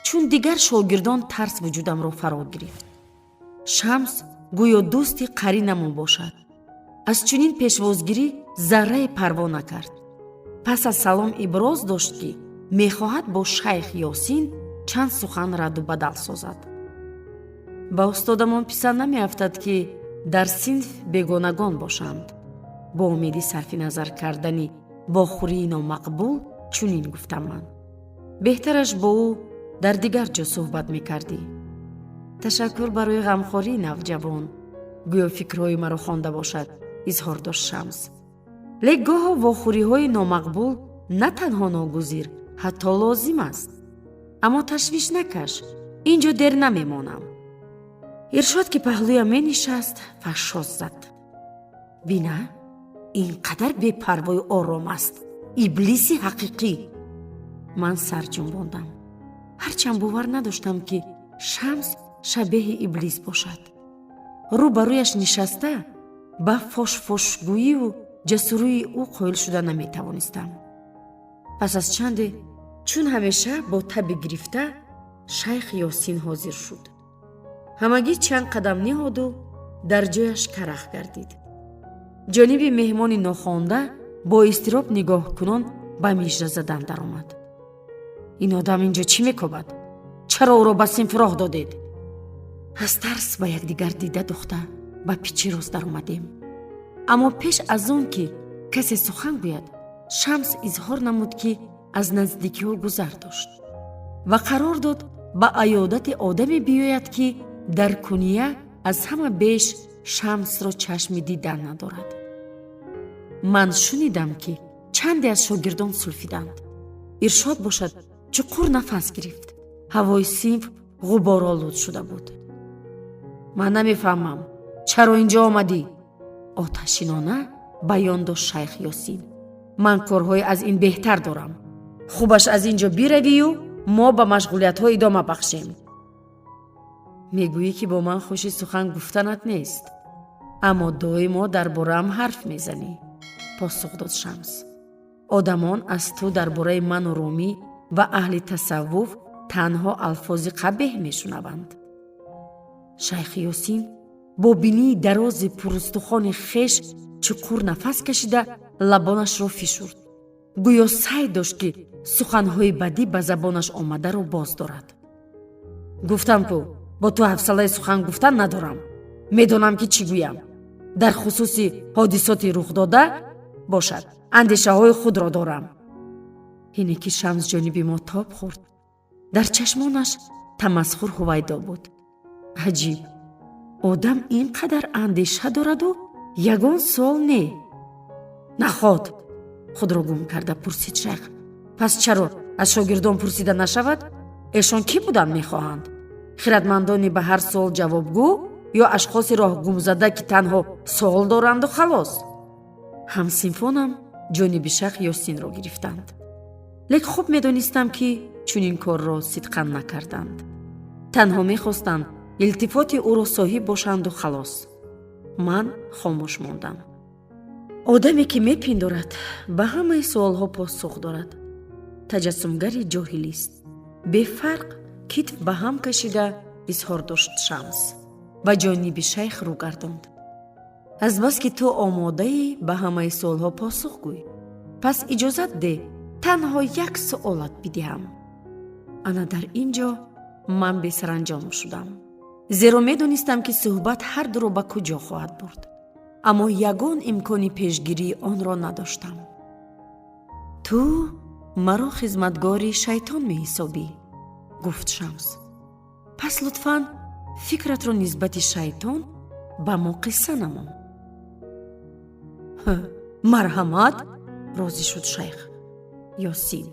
чун дигар шогирдон тарс вуҷудамро фаро гирифт. Шамс гӯё дӯсти қаринамон бошад, аз чунин пешвозгирӣ заррае парво накард. Пас аз салом иброз дошт, ки мехоҳад бо шайх Ёсин чанд сухан радду бадал созад. Ба устодамон писанд намеафтад, ки дар синф бегонагон бошанд. Бо умеди сарфи назар кардани вохӯрии номақбул чунин гуфтам ман: беҳтараш бо ӯ дар дигар ҷо суҳбат мекардӣ. Ташаккур барои ғамхории навҷавон, гӯё фикрҳои маро хонда бошад, изҳор дошт Шамс. Лек гоҳо вохӯриҳои номақбул на танҳо ногузир, ҳатто лозим аст. Аммо ташвиш накаш, ин ҷо дер намемонам. Иршод, ки паҳлӯям менишаст, фашшоз зад: бина, ин қадар бепарвою ором аст, иблиси ҳақиқӣ. Ман сар ҷунбондам, ҳарчанд бовар надоштам, ки Шамс шабеҳи иблис бошад. Рӯ ба рӯяш нишаста, ба фошфошгӯиву ҷасурии ӯ қоил шуда наметавонистам. Пас аз чанде, чун ҳамеша бо таби гирифта, шайх Ёсин ҳозир шуд. Ҳамагӣ чанд қадам ниҳоду дар ҷояш карах гардид. Ҷониби меҳмони нохонда бо изтироб нигоҳкунон ба мижа задан даромад. Ин одам ин ҷо чӣ мекобад? Чаро ӯро ба синф роҳ додед? Аз тарс ба якдигар дида духта ба пичи рост даромадем. Аммо пеш аз он ки касе сухан гӯяд, Шамс изҳор намуд, ки аз наздикиҳо гузар дошт ва қарор дод ба аёдати одаме биёяд, ки дар Куния аз ҳама беш Шамсро чашми дидан надорад. Ман шунидам, ки чанде аз шогирдон сулфиданд. Иршод бошад, чуқур нафас гирифт. Ҳавои синф ғуборолуд шуда буд. Ман намефаҳмам, чаро ин ҷо омадӣ? Оташинона баён дошт шайх Ёсин. Ман корҳои аз ин беҳтар дорам. Хубаш аз ин ҷо биравию мо ба машғулиятҳо идома бахшем. Мегӯӣ, ки бо ман хуши сухан гуфтанат нест, аммо доимо дар бораам ҳарф мезанӣ, посух дод Шамс. Одамон аз ту дар бораи ману Румӣ ва аҳли тасаввуф танҳо алфози қабеҳ мешунаванд. Шайх Ёсин бо бинии дарози пурустухони хеш чуқур нафас кашида, лабонашро фишурд, гӯё сай дошт, ки суханҳои бадӣ ба забонаш омадаро боз дорад. Гуфтам ку, бо ту ҳавсалаи сухан гуфтан надорам. Медонам, ки чӣ гӯям. Дар хусуси ҳодисоти рухдода бошад, андешаҳои худро дорам. Ҳине ки Шамс ҷониби мо тоб хӯрд, дар чашмонаш тамасхур ҳувайдо буд. Аҷиб, одам ин қадар андеша дораду ягон суол не. Наход, худро гум карда пурсид шайх, пас чаро аз шогирдон пурсида нашавад, эшон кӣ будан мехоҳанд? Хиратмандони ба ҳар суол ҷавобгӯ ё ашхоси роҳгумзада, ки танҳо суол доранду халос? Ҳамсинфонам ҷониби шайх Ёсинро гирифтанд, лек хуб медонистам, ки чунин корро сидқан накарданд. Танҳо мехостанд илтифоти ӯро соҳиб бошанду халос. Ман хомӯш мондам. Одаме, ки мепиндорад ба ҳамаи суолҳо посух дорад, таҷассумгари ҷоҳилист. Бефарқ китф ба ҳам кашида изҳор дошт Шамс ва ҷониби шайх рӯ гардонд. Азбаски ту омодаӣ ба ҳамаи суолҳо посух гӯй, пас иҷозат деҳ, танҳо як суолат бидиҳам. Ана дар ин ҷо ман бесаранҷом шудам, зеро медонистам, ки суҳбат ҳар дуро ба куҷо хоҳад бурд. Аммо ягон имкони пешгирии онро надоштам. Ту маро хизматгори шайтон меҳисобӣ, гуфт Шамс. Пас лутфан фикратро нисбати шайтон ба мо қисса намо. Марҳамат, розӣ шуд шайх Ёсин.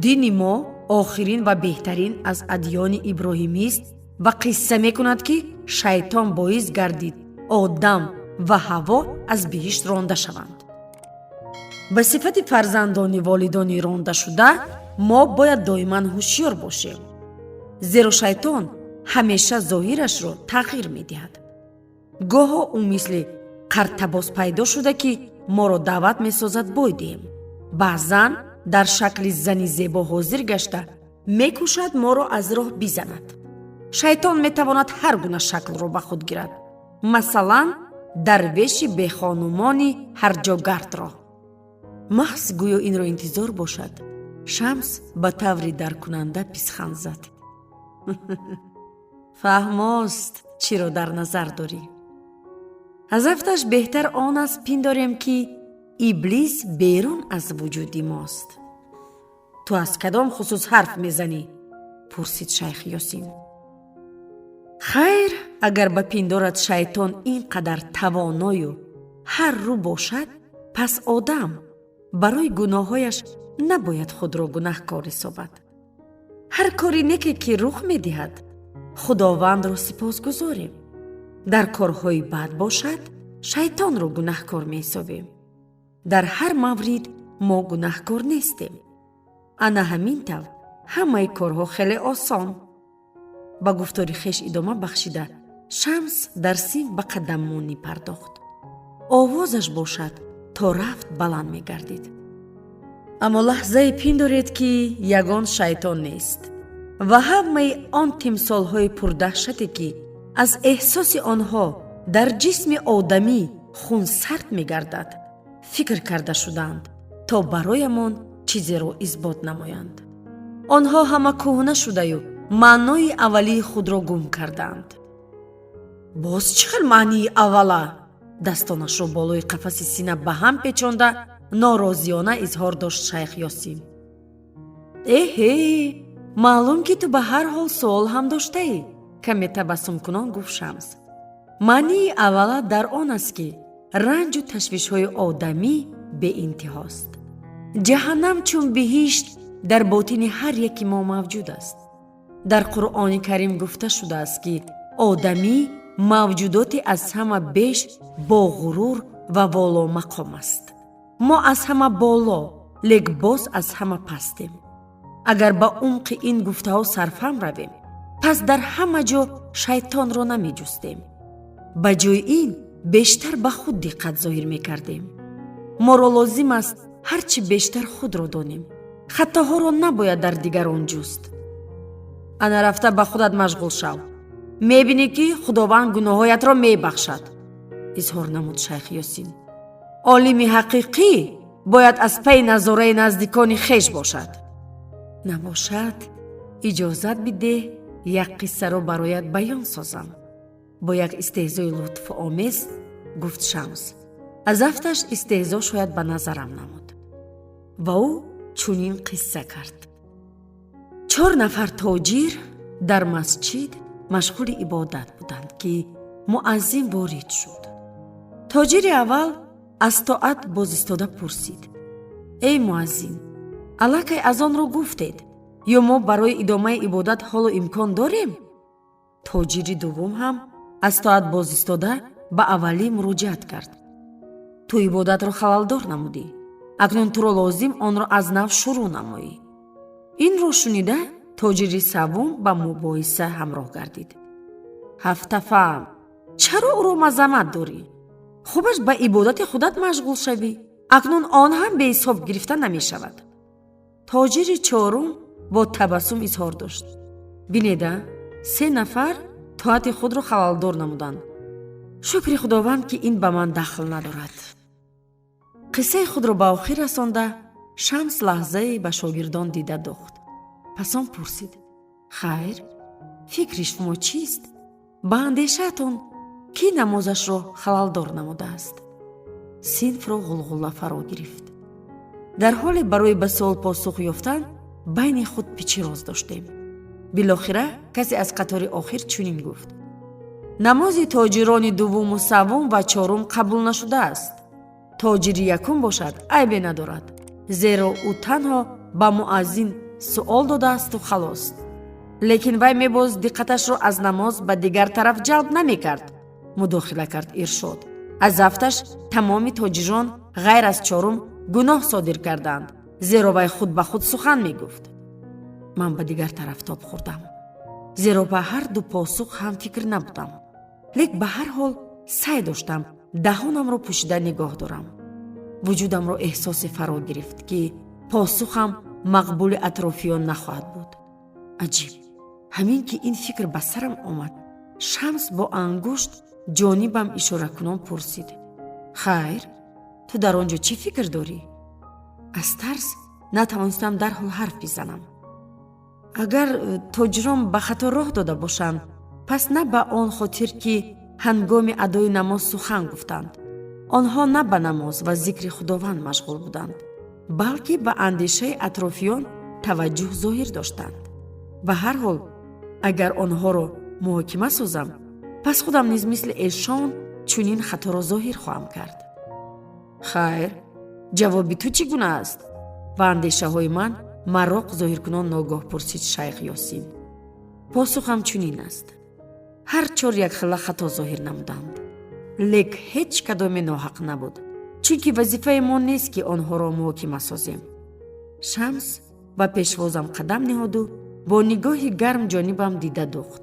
Дини мо охирин ва беҳтарин аз адёни иброҳимист ва қисса мекунад, ки шайтон боис гардид Одам ва Ҳаво аз биҳишт ронда шаванд. Ба сифати фарзандони волидони рондашуда мо бояд доиман ҳушёр бошем, зеро шайтон ҳамеша зоҳирашро тағйир медиҳад. Гоҳо ӯ мисли қартабоз пайдо шуда, ки моро даъват месозад бой диҳем. Баъзан дар шакли зани зебо ҳозир гашта, мекӯшад моро аз роҳ бизанад. Шайтон метавонад ҳар гуна шаклро ба худ гирад, масалан, дарвеши бехонумони ҳарҷогардро. Маҳз гӯё инро интизор бошад, Шамс ба таври даркунанда писханд зад. Фаҳмост, чиро дар назар дорӣ. Аз афташ беҳтар он аст пиндорем, ки Иблис берун аз вуҷуди мост. Ту аз кадом хусус ҳарф мезанӣ? Пурсид шайх Ёсин. Хайр, агар ба пиндорат шайтон ин қадар тавоною ҳар рӯ бошад, пас одам барои гуноҳҳояш набояд худро гунаҳкор ҳисобад. Ҳар кори неке ки рух медиҳад, Худовандро сипосгузорем. Дар корҳои бад бошад, шайтонро гунаҳкор меҳисобем. Дар ҳар маврид мо гунаҳкор нестем. Ана ҳамин тавр ҳамаи корҳо хеле осон. Ба гуфтори хеш идома бахшида, Шамс дар синф ба қадаммонӣ пардохт. Овозаш бошад то рафт баланд мегардид. Аммо лаҳзае пиндоред, ки ягон шайтон нест ва ҳамаи он тимсолҳои пурдаҳшате, ки аз эҳсоси онҳо дар ҷисми одамӣ хун сард мегардад, фикр карда шудаанд, то бароямон чизеро исбот намоянд. Онҳо ҳама кӯҳна шудаю маънои аввалии худро гум кардаанд. Боз чӣ хел маънии аввала? Дастонашро болои қафаси сина ба ҳам печонда, норозиёна изҳор дошт шайх Ёсин. Эҳе, маълум, ки ту ба ҳар ҳол суол ҳам доштаӣ, каме табассумкунон гуфт Шамс. Маънии аввала дар он аст, ки ранҷу ташвишҳои одамӣ беинтиҳост. Ҷаҳаннам чун биҳишт дар ботини ҳар яки мо мавҷуд аст. Дар Қуръони Карим гуфта шудааст, ки одамӣ мавҷудоти аз ҳама беш бо ғурур ва воломақом аст. Мо аз ҳама боло, лек боз аз ҳама пастем. Агар ба умқи ин гуфтаҳо сарфаҳм равем, пас дар ҳама ҷо шайтонро намеҷустем. Ба ҷои ин бештар ба худ диққат зоҳир мекардем. Моро лозим аст ҳар чӣ бештар худро донем. Хатоҳоро набояд дар дигарон ҷуст. Ана рафта ба худат машғул шав, мебинӣ, ки Худованд гуноҳҳоятро мебахшад, изҳор намуд шайх Ёсин. Олими ҳақиқӣ бояд аз пайи назораи наздикони хеш бошад. Набошад, иҷозат бидеҳ, як қиссаро бароят баён созам, бо як истеҳзои лутфуомез гуфт Шамс. Аз афташ истеҳзо шояд ба назарам намуд. Ва ӯ чунин қисса кард. Чор нафар тоҷир дар масҷид машғули ибодат буданд, ки муаззин ворид шуд. Тоҷири аввал аз тоат бозистода пурсид: «Эй муаззин, аллакай азонро гуфтед ё мо барои идомаи ибодат ҳоло имкон дорем?» Тоҷири дуввум ҳам аз тоат бозистода ба аввалӣ муроҷиат кард: «Ту ибодатро халалдор намудӣ, акнун туро лозим онро аз нав шурӯъ намоӣ». Инро шунида, тоҷири саввум ба мубоҳиса ҳамроҳ гардид: «Ҳафтафаҳм, чаро ӯро мазаммат дорӣ? Хубаш ба ибодати худат машғул шавӣ, акнун он ҳам беҳисоб гирифта намешавад». Тоҷири чорум бо табассум изҳор дошт: «Бинеда, се нафар тоати худро халалдор намуданд. Шукри Худованд, ки ин ба ман дахл надорад». Қиссаи худро ба охир расонда, Шамс лаҳзае ба шогирдон дида дохт. Пас он пурсид: «Хайр, фикри шумо чист? Ба андешаатон, Кӣ намозашро халалдор намудааст? Синфро ғулғула фаро гирифт. Дар ҳоле барои ба суол посух ёфтан байни худ пичироз доштем. Билохира касе аз қатори охир чунин гуфт: намози тоҷирони дуввуму саввум ва чорум қабул нашудааст. Тоҷири якум бошад, айбе надорад, зеро ӯ танҳо ба муаззин суол додаасту халос. Лекин вай мебоз диққаташро аз намоз ба дигар тараф ҷалб намекард, мудохила кард Иршод. Аз афташ тамоми тоҷирон ғайр аз чорум гуноҳ содир карданд, зеро вай худ ба худ сухан мегуфт. Ман ба дигар тараф тоб хӯрдам, зеро ба ҳар ду посух ҳамфикр набудам. Лек ба ҳар ҳол сай доштам даҳонамро пӯшида нигоҳ дорам. Вуҷудамро эҳсосе фаро гирифт, ки посухам мақбули атрофиён нахоҳад буд. Аҷиб, ҳамин ки ин фикр ба сарам омад, Шамс бо ангушт ҷонибам ишоракунон пурсид: хайр, ту дар он ҷо чӣ фикр дорӣ? Аз тарс натавонистам дарҳол ҳарф бизанам. Агар тоҷирон ба хато роҳ дода бошанд, пас на ба он хотир, ки ҳангоми адои намоз сухан гуфтанд. Онҳо на ба намоз ва зикри Худованд машғул буданд, балки ба андешаи атрофиён таваҷҷӯҳ зоҳир доштанд. Ба ҳар ҳол, агар онҳоро муҳокима созам, пас худам низ мисли эшон чунин хаторо зоҳир хоҳам кард. Хайр, ҷавоби ту чӣ гуна аст? Ба андешаҳои ман мароқ зоҳиркунон ногоҳ пурсид шайх Ёсин. Посухам чунин аст: ҳар чор якхела хато зоҳир намуданд, лек ҳеҷ кадоме ноҳақ набуд, чунки вазифаи мо нест, ки онҳоро муҳокима созем. Шамс ба пешвозам қадам ниҳоду бо нигоҳи гарм ҷонибам дида духт.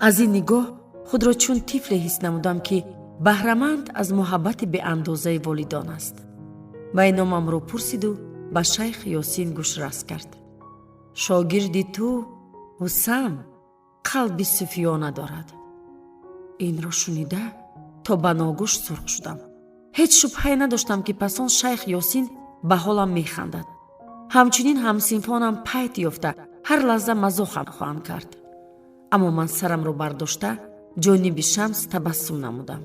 Аз ин нигоҳ худро чун тифле ҳис намудам, ки баҳраманд аз муҳаббати беандозаи волидон аст. Вай номамро пурсиду ба шайх Ёсин гӯшрас кард: шогирди ту Ҳусам қалби суфиёна дорад. Инро шунида то ба ногӯш сурх шудам. Ҳеҷ шубҳае надоштам, ки пасон шайх Ёсин ба ҳолам механдад. Ҳамчунин ҳамсинфонам пайт ёфта ҳар лаҳза мазоҳам хоҳанд кард. Аммо ман сарамро бардошта ҷониби Шамс табассум намудам.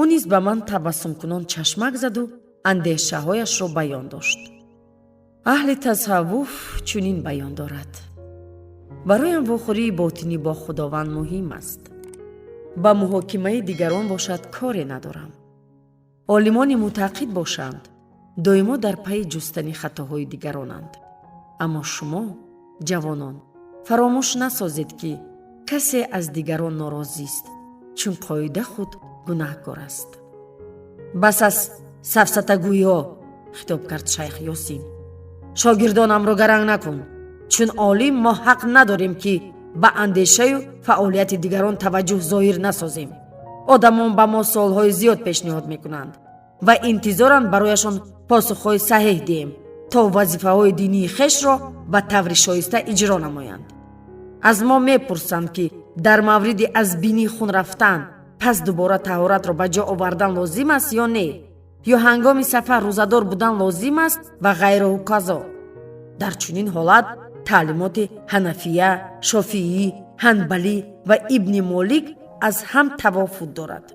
Ӯ низ ба ман табассумкунон чашмак заду андешаҳояшро баён дошт. Аҳли тасаввуф чунин баён дорад: бароям вохӯрии ботинӣ бо Худованд муҳим аст, ба муҳокимаи дигарон бошад коре надорам. Олимони мутаъқид бошанд, доимо дар пайи ҷустани хатоҳои дигаронанд. Аммо шумо, ҷавонон, фаромӯш насозед, ки касе аз дигарон норозист, чун қоида худ гунаҳкор аст. Бас аз сафсатагӯиҳо, хитоб кард шайх Ёсин. Шогирдонамро гаранг накун. Чун олим мо ҳақ надорем, ки ба андешаю фаъолияти дигарон таваҷҷӯҳ зоҳир насозем. Одамон ба мо суолҳои зиёд пешниҳод мекунанд ва интизоранд барояшон посухҳои саҳеҳ диҳем, то вазифаҳои динии хешро ба таври шоиста иҷро намоянд. Аз мо мепурсанд, ки дар мавриди аз бинӣ хун рафтан, пас дубора таҳоратро ба ҷо овардан лозим аст ё не, ё ҳангоми сафар рӯзадор будан лозим аст ва ғайраҳу казо. Дар чунин ҳолат таълимоти ҳанафия, шофиӣ, ҳанбалӣ ва Ибни Молик аз ҳам тавофут дорад.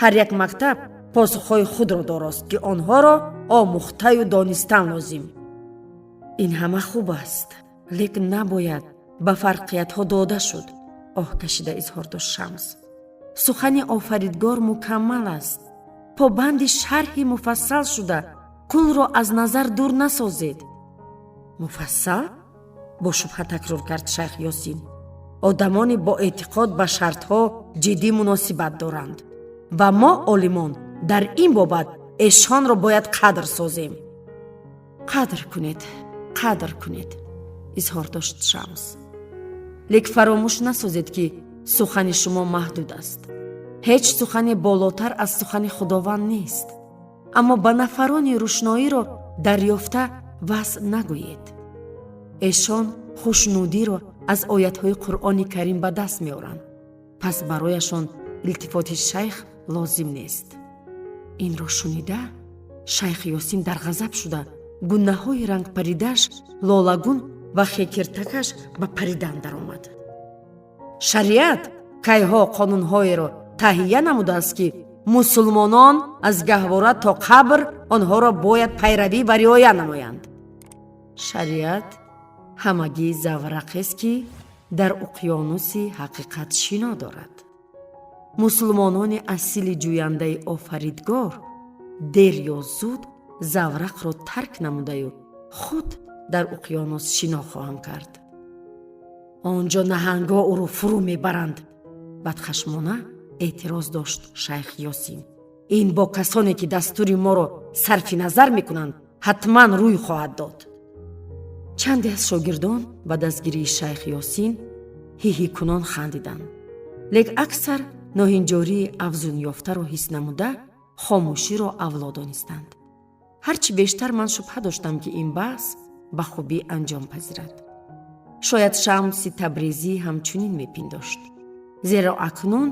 Ҳар як мактаб посухҳои худро дорост, ки онҳоро омӯхтаю донистан лозим. Ин ҳама хуб аст, лекин набояд ба фарқиятҳо дода шуд, оҳ кашида изҳор дошт Шамс. Сухани Офаридгор мукаммал аст. Побанди шарҳи муфассал шуда, кулро аз назар дур насозед. Муфассал? Бо шубҳа такрор кард шайх Ёсин. Одамоне бо эътиқод ба шартҳо ҷиддӣ муносибат доранд ва мо, олимон, дар ин бобат эшонро бояд қадр созем. Қадр кунед, қадр кунед, изҳор дошт Шамс. Лек фаромӯш насозед, ки сухани шумо маҳдуд аст. Ҳеҷ сухане болотар аз сухани Худованд нест. Аммо ба нафарони рӯшноиро дарёфта васъ нагӯед. Эшон хушнудиро аз оятҳои Қуръони Карим ба даст меоранд, пас барояшон илтифоти шайх лозим нест. Инро шунида шайх Ёсин дар ғазаб шуда, гунаҳои рангпаридаш лолагун ва хекиртакаш ба паридан даромад. Шариат кайҳо қонунҳоеро Таҳия намудааст, ки мусулмонон аз гаҳвора то қабр онҳоро бояд пайравӣ ва риоя намоянд. Шариат ҳамагӣ заврақест, ки дар уқёнуси ҳақиқат шино дорад. Мусулмонони асили ҷӯяндаи Офаридгор дер ё зуд заврақро тарк намудаю худ дар уқёнус шино хоҳанд кард. Он ҷо наҳангҳо ӯро фурӯ мебаранд, бадхашмона эътироз дошт шайх Ёсин. Ин бо касоне, ки дастури моро сарфи назар мекунанд, ҳатман рӯй хоҳад дод. Чанде аз шогирдон ба дастгирии шайх Ёсин ҳиҳикунон хандиданд, лек аксар ноҳинҷории афзунёфтаро ҳис намуда, хомӯширо авло донистанд. Ҳарчи бештар ман шубҳа доштам, ки ин баҳс ба хубӣ анҷом пазирад. Шояд Шамси Табрезӣ ҳамчунин мепиндошт, зеро акнун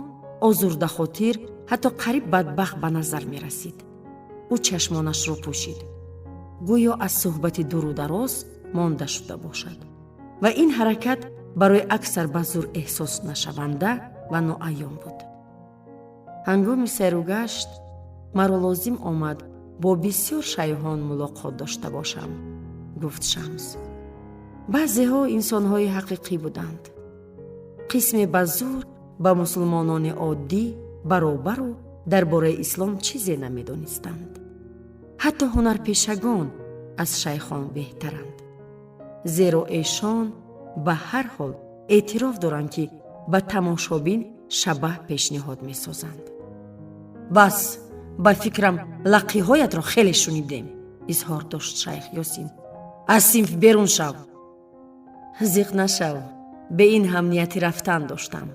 озурдахотир, ҳатто қариб бадбахт ба назар мерасид. Ӯ чашмонашро пӯшид, гӯё аз суҳбати дуру дароз монда шуда бошад, ва ин ҳаракат барои аксар ба зур эҳсос нашаванда ва ноаён буд. Ҳангоми сайругашт маро лозим омад бо бисёр шайҳон мулоқот дошта бошам, гуфт Шамс. Баъзеҳо инсонҳои ҳақиқӣ буданд, қисме ба зур ба мусулмонони оддӣ баробару дар бораи ислом чизе намедонистанд. Ҳатто ҳунарпешагон аз шайхон беҳтаранд, зеро эшон ба ҳар ҳол эътироф доранд, ки ба тамошобин шабаҳ пешниҳод месозанд. Бас, ба фикрам, лақиҳоятро хеле шунидем, изҳор дошт шайх Ёсин. Аз синф берун шав. Зиқ нашав, бе ин ҳам нияти рафтан доштам,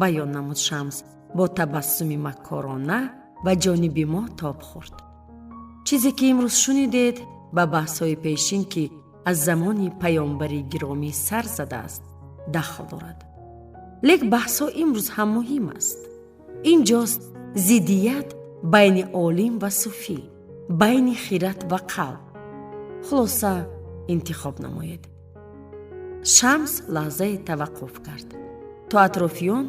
баён намуд Шамс бо табассуми маккорона ва ҷониби мо тоб хӯрд. Чизе ки имрӯз шунидед, ба баҳсҳои пешин, ки аз замони паёмбари гиромӣ сар задааст, дахл дорад. Лек баҳсҳо имрӯз ҳам муҳим аст. Инҷост зиддият байни олим ва суфӣ, байни хират ва қалб. Хулоса, интихоб намоед. Шамс лаҳзае таваққуф кард, то атрофиён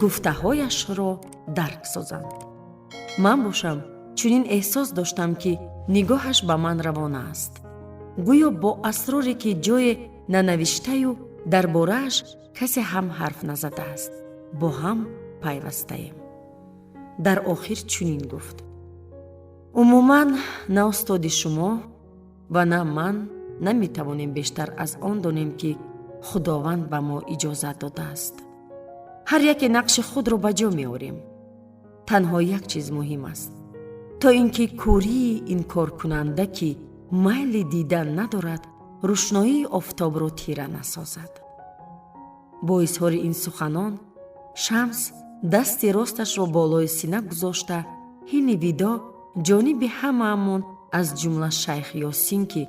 гуфтаҳояшро дарк созанд. Ман бошам, чунин эҳсос доштам, ки нигоҳаш ба ман равона аст, гӯё бо асроре, ки ҷое нанавиштаю дар борааш касе ҳам ҳарф назадааст, бо ҳам пайвастаем. Дар охир чунин гуфт: «Умуман, на устоди шумо ва на ман наметавонем бештар аз он донем, ки Худованд ба мо иҷозат додааст. Ҳар яке нақши худро ба ҷо меорем. Танҳо як чиз муҳим аст, то ин ки кӯрии инкоркунанда, ки майли дидан надорад, рӯшноии офтобро тира насозад». Бо изҳори ин суханон Шамс дасти росташро болои сина гузошта, ҳини видоъ ҷониби ҳамаамон, аз ҷумла шайх Ёсин, ки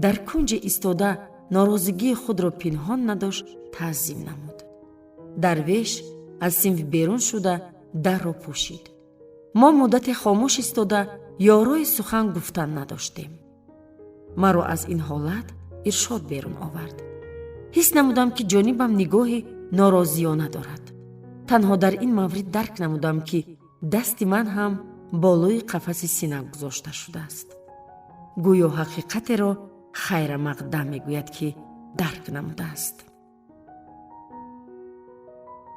дар кунҷе истода норозигии худро пинҳон надошт, таъзим намуд. Дарвеш аз синф берун шуда, дарро пӯшид. Мо муддате хомӯш истода, ёрои сухан гуфтан надоштем. Маро аз ин ҳолат Иршод берун овард. Ҳис намудам, ки ҷонибам нигоҳи норозиёна дорад. Танҳо дар ин маврид дарк намудам, ки дасти ман ҳам болои қафаси сина гузошта шудааст, гӯё ҳақиқатеро хайрамақдам мегӯяд, ки дарк намудааст.